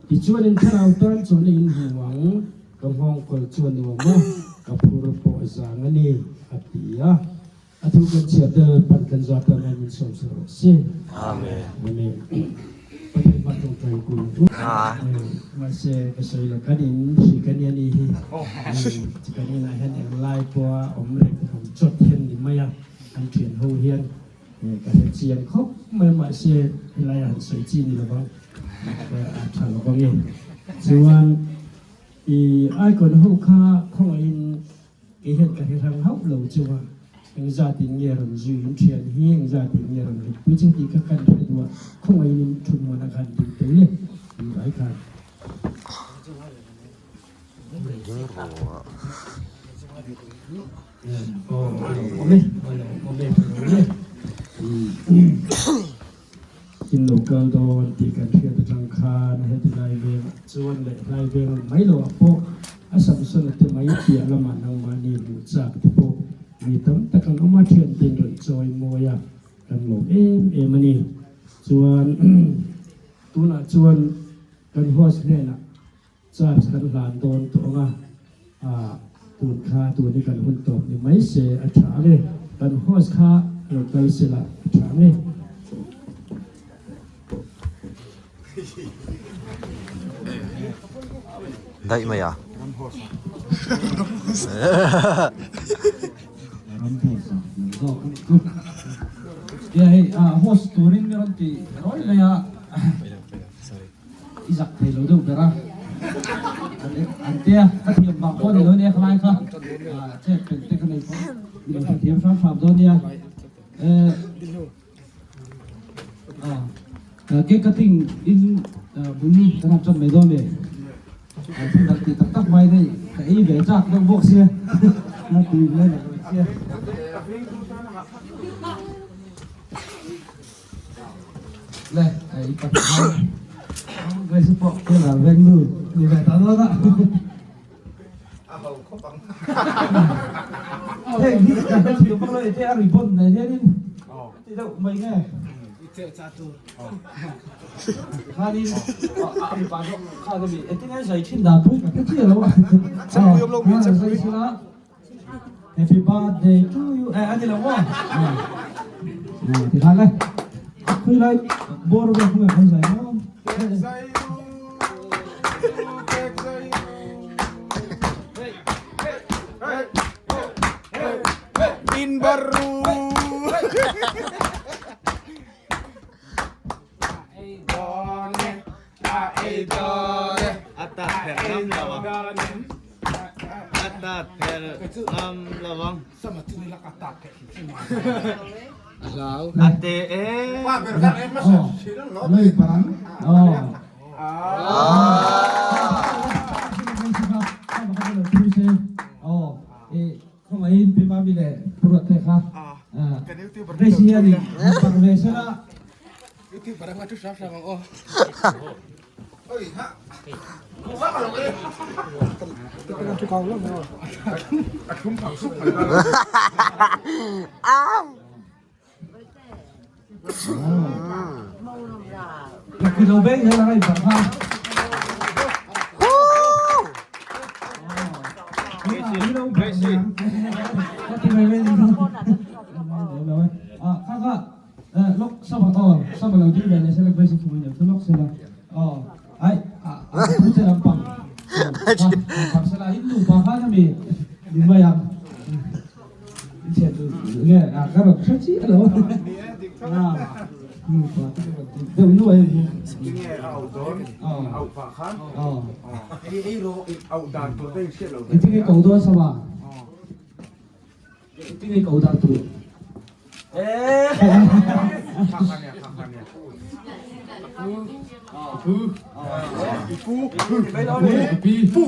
Tichuan in thlarau tan chawlhna in hmu ang, ka nghawngkawl chu a nuam a, ka phur pawh a zang a ni, a ti a. A thu kan chhiar tel pan kan zat tan a min sawm sa rawh se. Amen. Amen. Pathian hma tawngtai kun u. Mahse ka sawi lo kan in hri kan i ani hi. Kan inah hian englai pawha awm reng awm chawt hian ni mai a, an thian ho hian ka hre chiang khawp mai mahse helai a han sawi chi ni lovang a tha lovang e. Chuan i icon ho kha khawngaihin Kei hian ka hre hrang hauh lo chu a, engzat in nge rawn zui in thian hi, engzat in nge rawn ritpui chu tih kha kan hre duh a, khawngaihin in thu hmuan a khan ding tel e tih vai khan. Ding rawh. Aw a lo awm e, a lo awm e, a lo awm e. In lo kal dawn tih kan hriat atang khan heti lai veng chuan leh hlai veng mai loah pawh a Samson-a te mai piah lamah nangmahni hmuh chak te pawh mi tam tak an awm a, thiante in rawn chawi mawi a, kan lawm em em a ni. Chuan tunah chuan kan host hnenah Charge kan hlan dawn tawh ang a, ah tun kha tun hi kan hun tawp ni mai se a tha ang e, kan host kha lo kal se la a tha ang e. Daih mai a. Ram host a lo zawk a nih chu. Tia hei ah host turin mi rawn ti rawi mai a. I zak thei lo deuh ber a, an tia ka thiam vang pawh ni lo nia khalai kha chet pel te ka nei pawh mi lo hrethiam hram hram dawn nia. Cake cutting in bul kan han tan mai dawn e, thil dang tih tak tak mai daih ka ei ve chak deuh bawk sia tui hmel ang reng sia. Le, i pahnih khan Grace pawh Kelar veng nu ni ve ta dawn a. A ho khawp ang. Heng hi ka hre thiam vak lo e te a ribbon nen hianin ti deuh mai nge. I cheh cha tur. Khanin a mipa zawk khan ami engtin nge zai thin dan pawh ka hre chiah lo a. Chempui awm lo mi chempui. Happy birthday to you eh ani lo maw ti khan le khui lai bor vel khu kan zai maw Zai u kek zai u In baru A tat pher ngam lo ang. A tat pher ngam lo ang. A te e. Lei parang. Oh. Oh. Eh, không ai in pima mi le purat te kha. Grace hian in par ve sela. Kilo beng hian a ngaihpah kha. Kha kha lok sama aw sama lo ding ve leh sela grace thu in thu lok sela aw ai a thu te lampang phar sela in nupa khan ami ni mai ang in chhiat chu nge a ka rawn hre chiah lo nupa te ka rawn ti deuh nuai a ni Tinge a auh dawn auh pah khan ei ei rawh auh dan tur te in hriat loh ve Tinge ko dawn sama Tinge ko dan tur. Pu Pu Pu Pu Pu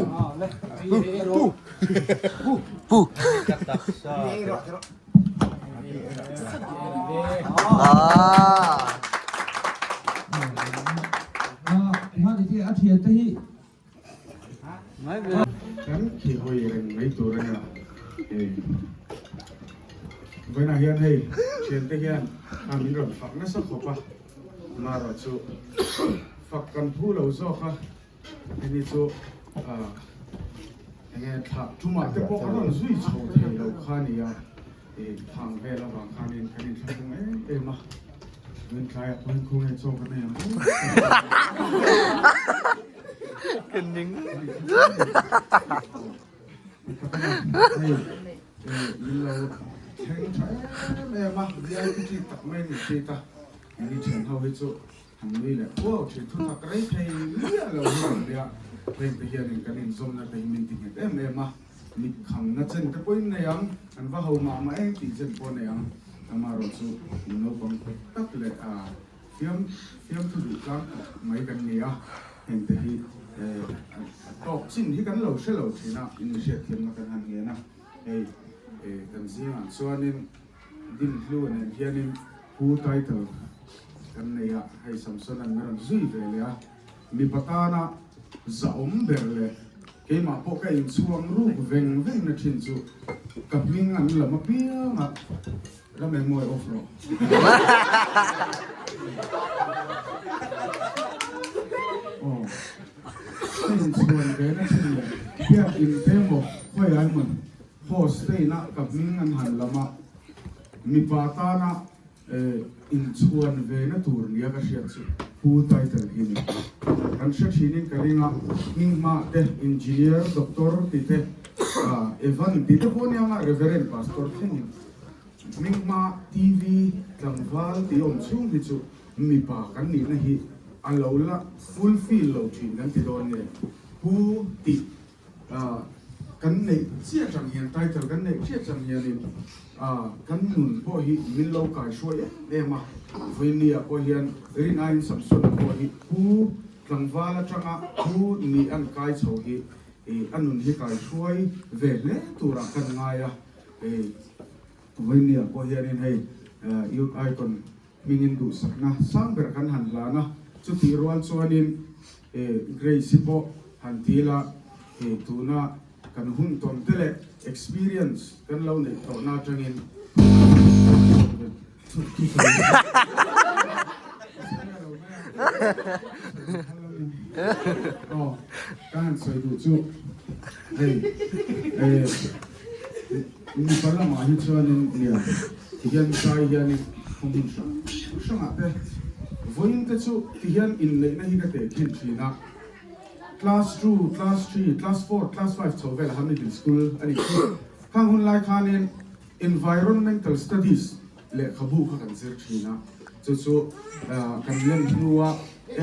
Pu Ah. Kan khi hawi reng mai tur a nia hei vawiinah hian hei thiante hian a min rawn fak nasa khawp a amaherawh chu fak kan phu lo zawk a hemi chu ah enge thlah tumah te pawh a rawn zui chho thei lo kha a ni a ih thang vel avang khanin kan inthlahrung em em a tun tlaiah pawhin khawnge chaw kan ei ang Ka ning. Min lo thleng tha em em a, VIP treat tak mai min treat a, ni thian ho hi chu han nui leh huau thin thu tak rei thei miah lo hi an nia, heng te hianin kan inzawmna te hi min ti nghet em em a, mit khamna chen te pawhin nei ang, an va ho mah mah eng tih chen pawh nei ang, amaherawh chu in naupang tak leh Fiam fiamthu duh tlang tak mai kan ni a, hengte hi a tawk chin hi kan lo hre lo thin a, in hriatthiamna kan han ngen a, hei kan zingah chuanin Dinhlu nen hianin Pu title kan nei a, hei Samson an rawn zui ve leh a, mipa tana zahawm ber leh keimah pawh ka inchhuang ruk veng veng na thin chu ka hming an lam apiang a, Ram eng mawi off rawh. Aw. Ka inchhuan ve na thin le. Biak in te maw khawi ai hmun host te ina ka hming an han lam a, mipa tana inchhuan ve na tur nia ka hriat chu Pu title hi ni. Kan hre thinin ka ring a, hming hma te engineer, doctor tih te, Evan tih te pawh nia nga Reverend Pastor thlengin. Hminghma TV tlangval tih awm chhung hi chu mipa kan nihna hi a lo la fulfill lo thin kan ti dawn nge? Pu tih kan neih chiah chang hian title kan neih chiah chang hianin kan nun pawh hi min lo kaihruai em em a, Vawinia pawh hian rin aiin Samsona pawh hi Pu tlangval atanga Pu nih an kai chho hi a nun hi kaihruai ve hle turah kan ngai a. Hei Vawinia pawh hianin hei Youth Icon hmingin duhsakna sang ber kan han hlan a, chutih rual chuanin Grace-i pawh han ti ila tuna kan hun tawn te leh experience kan lo neih tawhna atangin Aw ka han sawi duh chu hei mipa lamah hi chuanin nia tihian zai hianin khawhmun hrang hrangah te vawiin te chu tihian inneihna hi ka tehkhin thin a class 2 class 3 class 4 class 5 chho velah khan middle school a nih chu khang hun lai khanin Environmental Studies lehkhabu kha kan zir thin a, chu chu kan lem hnua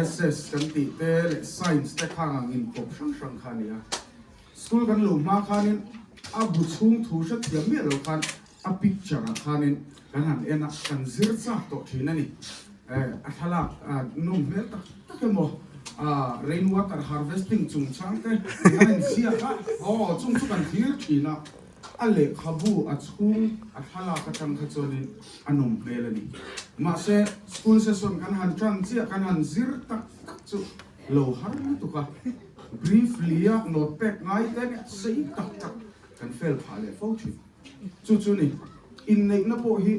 SS kan tih te leh Science te khang ang inkawp hrang hrang kha a ni a. School kan luh hma khanin a bu chhung thu hrethiam miah lo khan a picture ah khanin kan han en a, kan zir chak tawh thin a ni. A thlalak nawm hmel tak tak emaw rain water harvesting chungchang te an inziak a, aw chung chu kan thlir thin a. A lehkhabu a chhung a thlalak atang kha chuanin a nawm hmel a ni. Mahse, school session kan han tan chiah, kan han zir tak tak chu lo har lutuk a. Briefly a note pek ngai te nia sei tak tak kan fail phah leh fo thin. Chu chu ni, inneihna pawh hi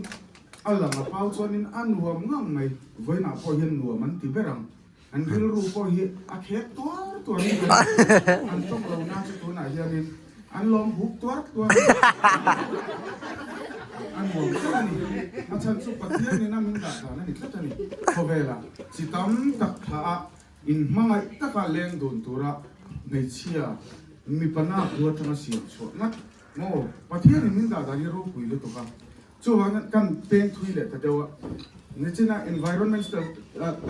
a lang a pau chuanin a nuam ngang mai, vawiinah pawh hian nuam an ti ber ang. An rilru pawh hi a khek tuar tuar in ka ring. An tawng lo na chu tunah hianin an lawm huk tuar tuar a ni. A nuam tlat a ni. A chhan chu Pathian in a min dah dan a ni tlat a ni. Khawvelah chi tam tak thlah a inhmangaih taka leng dun tura hmeichhia mipa nak lu atanga siam chhuah ngat maw? Pathian in min dah dan hi ropui lutuk a. Chuvangin kan peng thui leh ta deuh a, nichina environmental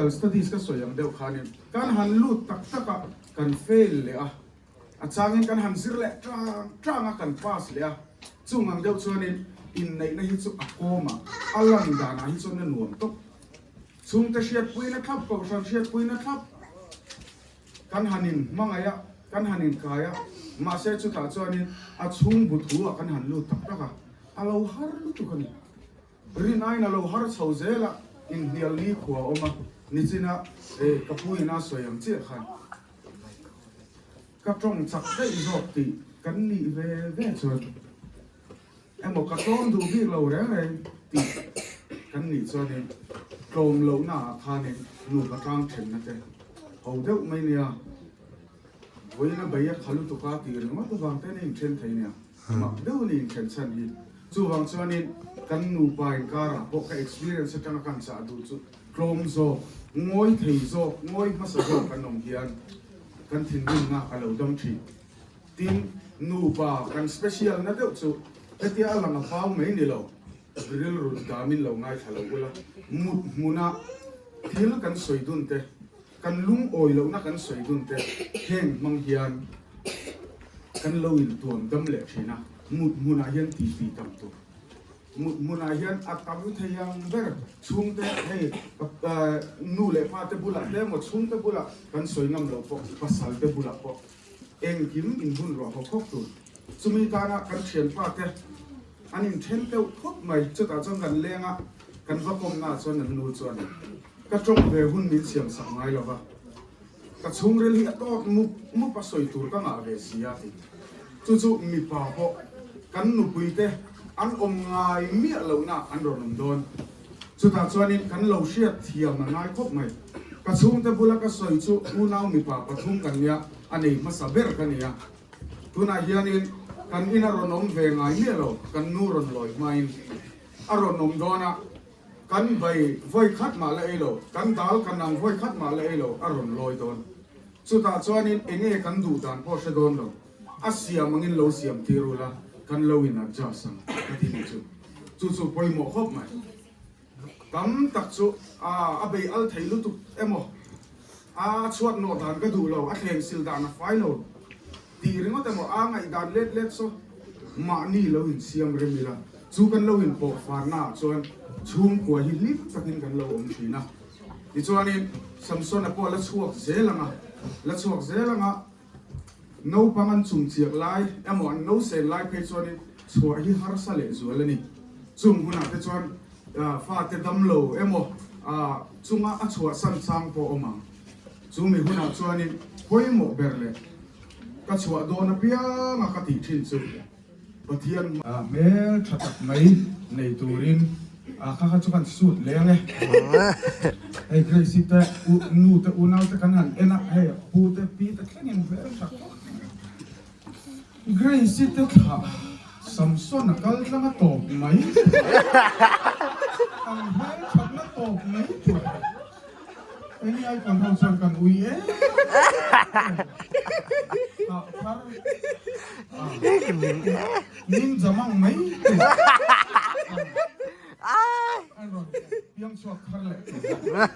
studies ka sawi ang deuh khanin kan han lut tak tak a, kan fail leh a, a changin kan han zir leh tang tang a, kan pass leh a, chung ang deuh chuanin inneihna hi chu a kawm a, a lan danah hi chuan a nuam tawp. Chhungte hriatpuina thlap, kohhran hriatpuina thlap kan han in hmangaih a, kan han in kai a, mahse chutah chuanin a chhung bu thu ah kan han lut tak tak a, a lo har lutuk a ni. Rinaiin a lo har chho zel a, inhnial ni khua a awm a, nichina ka pu ina sawi ang chiah khan ka tawng chak daih zawk tih kan nih ve ve chuan emaw ka tlawm duh bik lo reng reng tih kan nih chuanin tlawm lohna ah khanin nupa tlang thenna te ho deuh mai nia, vawiin a bei a kha lutuk a tih ringawt avang te an inthen thei nia. Mak deuh a ni inthen chhan hi. Chuvang chuanin kan nupa inkarah pawh ka experience atanga kan chah duh chu tlawm zawk, ngawi thei zawk, ngawi hmasa zawk kan awm hian kan thinrimna a lo dam thin. Tin, nupa kan special na deuh chu hetia a lang a pau mai ni lo, rilru damin lo ngaithla lo ula, mut hmuna thil kan sawi dun te, Kan lungawi lohna kan sawi dun te heng hmang hian kan lo intuam dam leh thin a, mut hmunah hian titi tam tur. Mut hmunah hian a tam thei ang ber chhungte hei nu leh pa te bulah te emaw chhungte bulah kan sawi ngam loh pawh pasal te bulah pawh engkim inhun ruah hawk hawk tur. Chumi tana kan thianpa te an inthen deuh khawp mai, chutah chuan kan leng a, kan va kawmna ah chuan an nu chuan Ka tawng ve hun min siam sak ngai lo va, ka chhungril hi a tawt mup mup a sawi tur ka ngah ve si a ti. Chu chu mipa pawh kan nupui te an awm ngai miah lohna an rawn awm dawn. Chutah chuanin kan lo hriat thiam a ngai khawp mai. Ka chhungte bula ka sawi chu unau mipa pathum kan nia, a nei hmasa ber ka ni a. Tunah hianin kan ina rawn awm ve ngai miah lo, kan nu rawn lawi hmain a rawn awm dawn a. Kan bai vawi khat mah la ei lo, kan dal kan ang vawi khat mah la ei lo, a rawn lawi dawn. Chutah chuanin enge kan duh dan pawh hre dawn lo, a siam angin lo siam tir ula, kan lo in adjust ang ka ti nih chu. Chu chu pawimawh khawp mai. Tam tak chu a bei al thei lutuk emaw, a chhuat nawh dan ka duh lo, a thleng sil dan a fai lo tih ringawt emaw, a ngaihdan let let saw mahni lo insiam rem ila, chu kan lo inpawh farna ah chuan chhungkua hi hlim takin kan lo awm thin a. Tichuanin Samsona pawh la chhuak zel ang a, la chhuak zel ang a, naupang an chumchiak lai emaw an nosen lai phei chuanin chhuah hi harsa leh zual a ni. Chung hunah te chuan fate damlo emaw chunga a chhuahsan chang pawh awm ang. Chu mi hunah chuanin pawimawh ber leh ka chhuah dawn apianga ka tih thin chu Pathian hmel tha tak mai nei turin kha kha chu kan suit leng e. Hei Grace-i te nu te unau te kan han en a, hei pu te pi te thlengin hmel tha khawp mai. Grace-i te thlah Samson a kal tlang a tawp mai. An hmel thatna tawp mai tur. Eng nge icon ho chuan kan ui em ah thar ninja mang mai tur an rawn piang chhuak thar leh tur a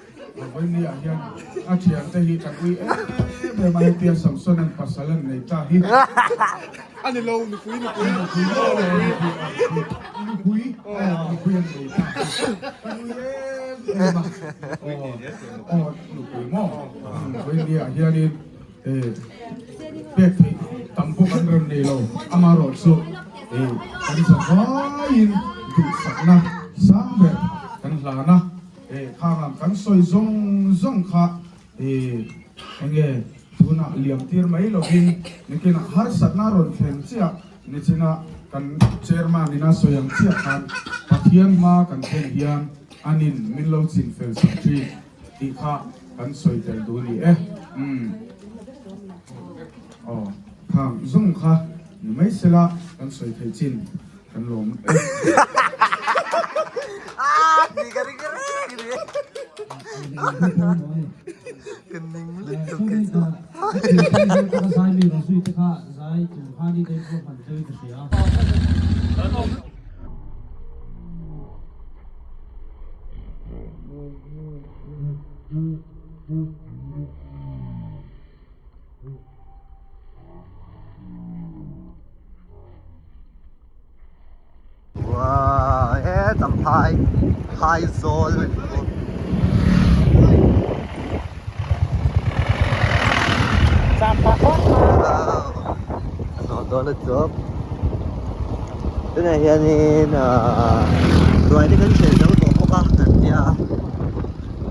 vawiin ah hian a thian te hi kan ui em em a hetia Samson an pasal an nei ta hi ani lo nupui nupui nupui nupui an nei ta kan ui em em a aw nupui maw vawiin ah hianin pek theih tam pawh kan rawn nei lo amaherawh chu kan zavaiin duhsakna sang ber kan hlan a khang ang kan sawi zawng zawng kha enge tunah liam tir mai lovin nikinah harsatna rawn thlen chiah nichina kan chairman ina sawi ang chiah khan Pathian hma kan thlen hian anin min lo chin fel sak thin tih kha kan sawi tel duh a ni e. Umm. Aw, khang zawng kha ni mai sela kan sawi theih chin kan lawm e. Wow, he champhai phai zawl. dawn a chuap tunah hianin ahh ruai te kan chhe zo tawh bawk a kan tia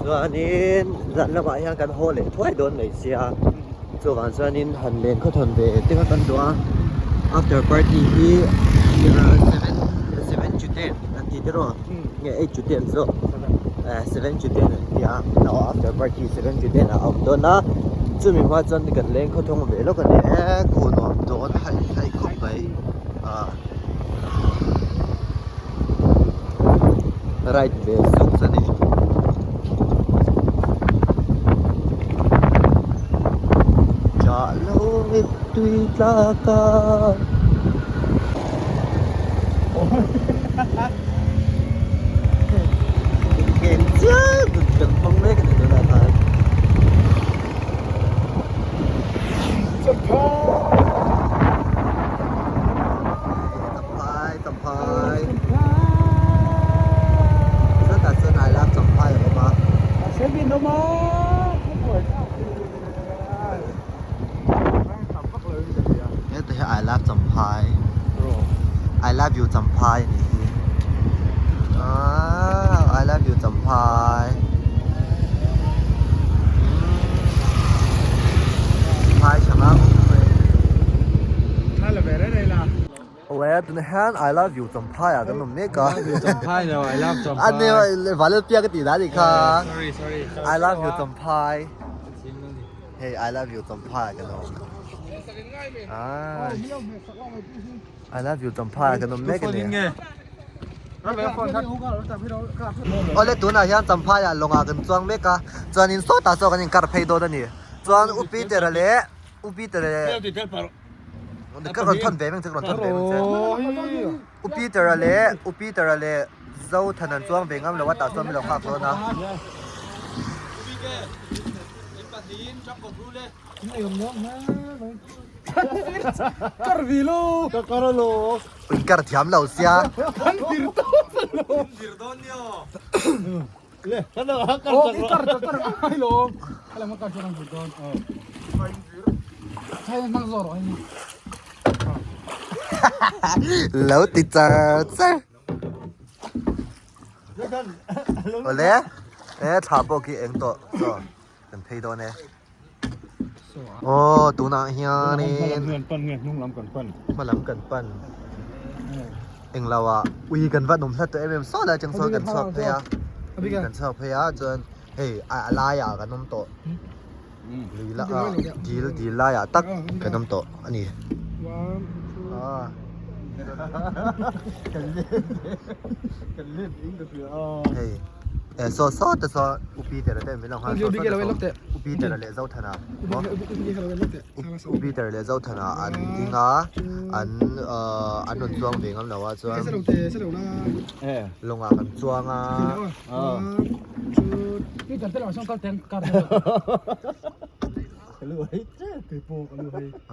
chuanin zan lamah hian kan haw leh thuai dawn mai sia chuvang chuanin han len khawthawn ve te kha kan duh a after party hi 7 to 10 an ti te rawh nge 8 to 10 zawk 7 to 10 an tia after party 7 to 10 a awm dawn a chumi hma chuan kan leng khawthawng ve lawk a ni e khu nuam dawn haih haih khawp mai ah ride ve zuk a ni. Chah lo mittui tlak a. Inken chiang kan hmang mek a ni tunah khan. Champhai Champhai Sawtah chuan I love Champhai a awm a. Heta hi I love Champhai I love you Champhai a nih hi Aaa I love you Champhai Champhai tha ngang mai. Awle tunah hian I love you Champhai ah kan awm mek a. I love you Champhai lo I love Champhai. A ne Valel Pia ka tih dan anih kha. Sorry sorry. I love you Champhai. Hei I love you Champhai ah kan awm. I love you Champhai ah kan awm mek a ni. Awle tunah hian Champhai ah lawngah kan chuang mek a chuanin sawtah saw kan inkar phei dawn a ni. Chuan U Peter-a leh U Peter-a leh Ka rawn thawn ve meng che ka rawn thawn ve meng che. U Peter-a leh U Peter-a leh Zothan an chuang ve ngam lo a tah chuan min lo nghak dawn a. Inkar thiam lo sia. Lo ti char char. Awle e thla pawh khi eng tawh chaw kan phei dawn e. Aw tunah hianin hmalam kan pan englo ah ui kan va nawm hlat tawh em em saw lai atang sawn kan chhuak phei a ui kan chhuak phei a chuan hei a laiah kan awm tawh lui la ah dil dil laiah tak kan awm tawh a ni hei. Eh saw saw te saw U Peter te min lo nghal saw saw te saw U Peter leh Zothana maw U Peter leh Zothana an ding a an ahh an rawn chuang ve ngam lo a chuan lawngah kan chuang a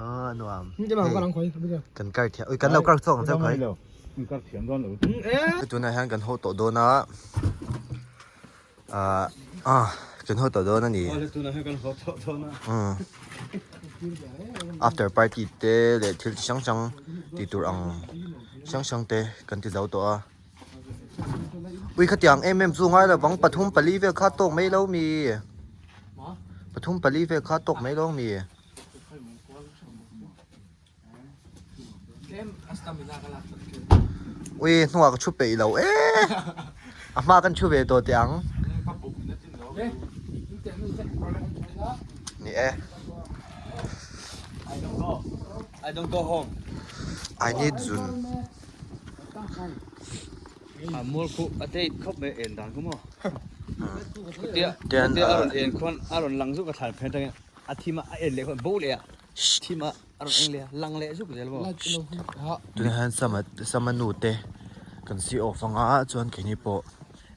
ah nuam hei kan kar thiam ui kan lo kar chhuak ang chauh khai. Tunah hian kan haw tawh dawn a ah ah kan haw tawh dawn a ni after party te leh thil chi hrang hrang tih tur ang hrang hrang te kan ti zo tawh a ui khatiang em em chu ngai lo vang pathum pali vel kha tawk mai lo mi pathum pali vel kha tawk mai lo mi. Ui hnungah ka thu peih lo e a hma kan thu ve tawh teh ang ni e I need zun Tunah hian sama sama nu te kan si off anga chuan keini pawh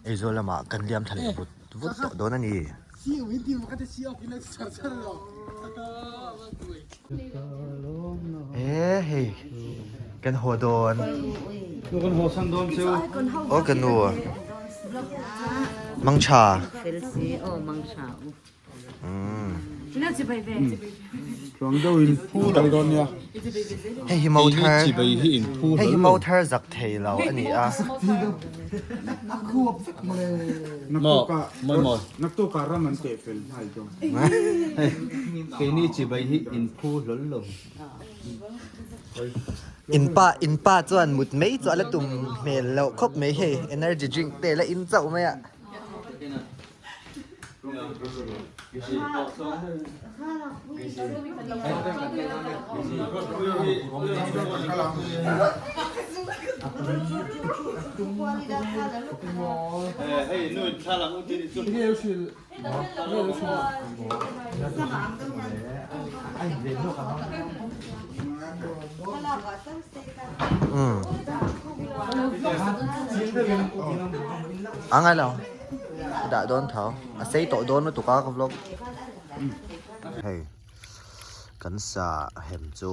Aizawl lamah kan liam thla leh vut vut tawh dawn a ni. E hei kan haw dawn. Aw ka nu mangtha. Umm. Tluang deuhin kal dawn nia. Hei hi mo thar hei hi mo thar zak thei lo a ni a. Naktukah ram an teh fel nghal dawn. Keini chibai hi inphu hlawl lo. In pa in pa chuan mut mai chu a la tum hmel loh khawp mai hei energy drink te la in chauh mai a. A ngai lo ka dah dawn tho a sei tawh dawn lutuk a ka vlog hei kan sa hem chu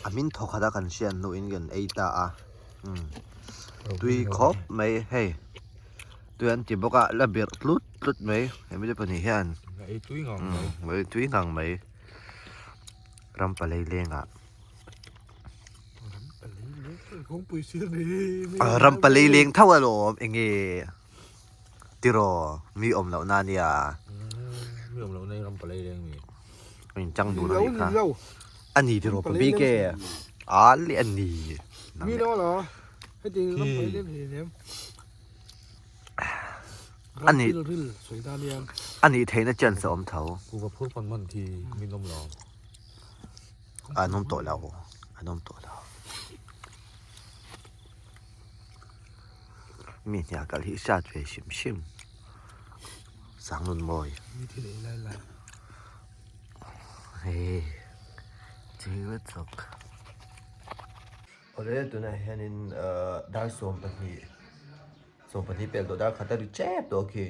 a hmin thaw khat a kan hriat hnuin kan ei ta a tui khawp mai hei. Tui an ti bawk a la birh tlut tlut mai hemi te pahnih hian ei tui ngang mai ei tui ngang mai ram palei lengah ram palei leng tho alawm enge tiraw mi awm loh na ania mi awm loh na ram palei leng mi in chang dun anih kha ani tiraw pa bike a leh ani mi lo lo heti ram palei leng hi nem Ani ani theihna chance a awm tho. Kuhva phur pawn man khi min awm lo. An awm tawh lo an awm tawh lo. Mi hnial kal hi hriat ve hrim hrim. Sangnun mawi. Hei chei vek chawk. Awle tunah hianin dar 12 12 pel tawh dar khat a ri tep tawh khi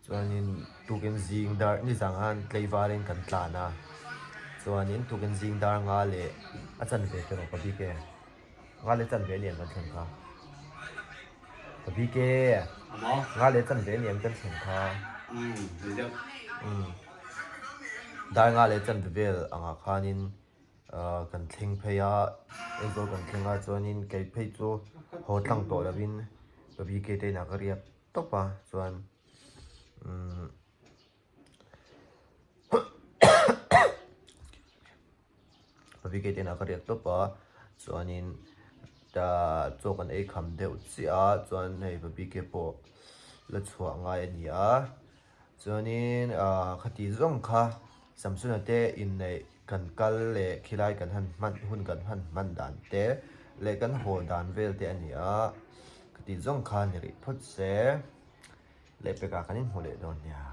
chuanin tukin zing dar nizang khan tlaivarin kan tlan a chuanin tukin zing dar nga leh a chanve te erawh ka bik e nga leh chanve lian kan thlen kha ka bik e nga leh chanve lian kan thlen kha dar nga leh chanve vel angah khanin. Ahh kan thleng phei a Aizawl kan thleng a chuanin kei phei chu haw tlang tawh lovin ka BK te inah ka riak tawp a chuan umm ka BK te inah ka riak tawp a chuanin chaw kan ei kham deuh chiah a chuan hei ka BK pawh la chhuah ngai a ni a. Chuanin ahh khati zawng kha Samsona te inneih kan kal leh khilai kan han hman hun kan han hman dan te leh kan haw dan vel te a ni a, khati zawng kha ni rih phawt se lehpekah kan inhmu leh dawn nia.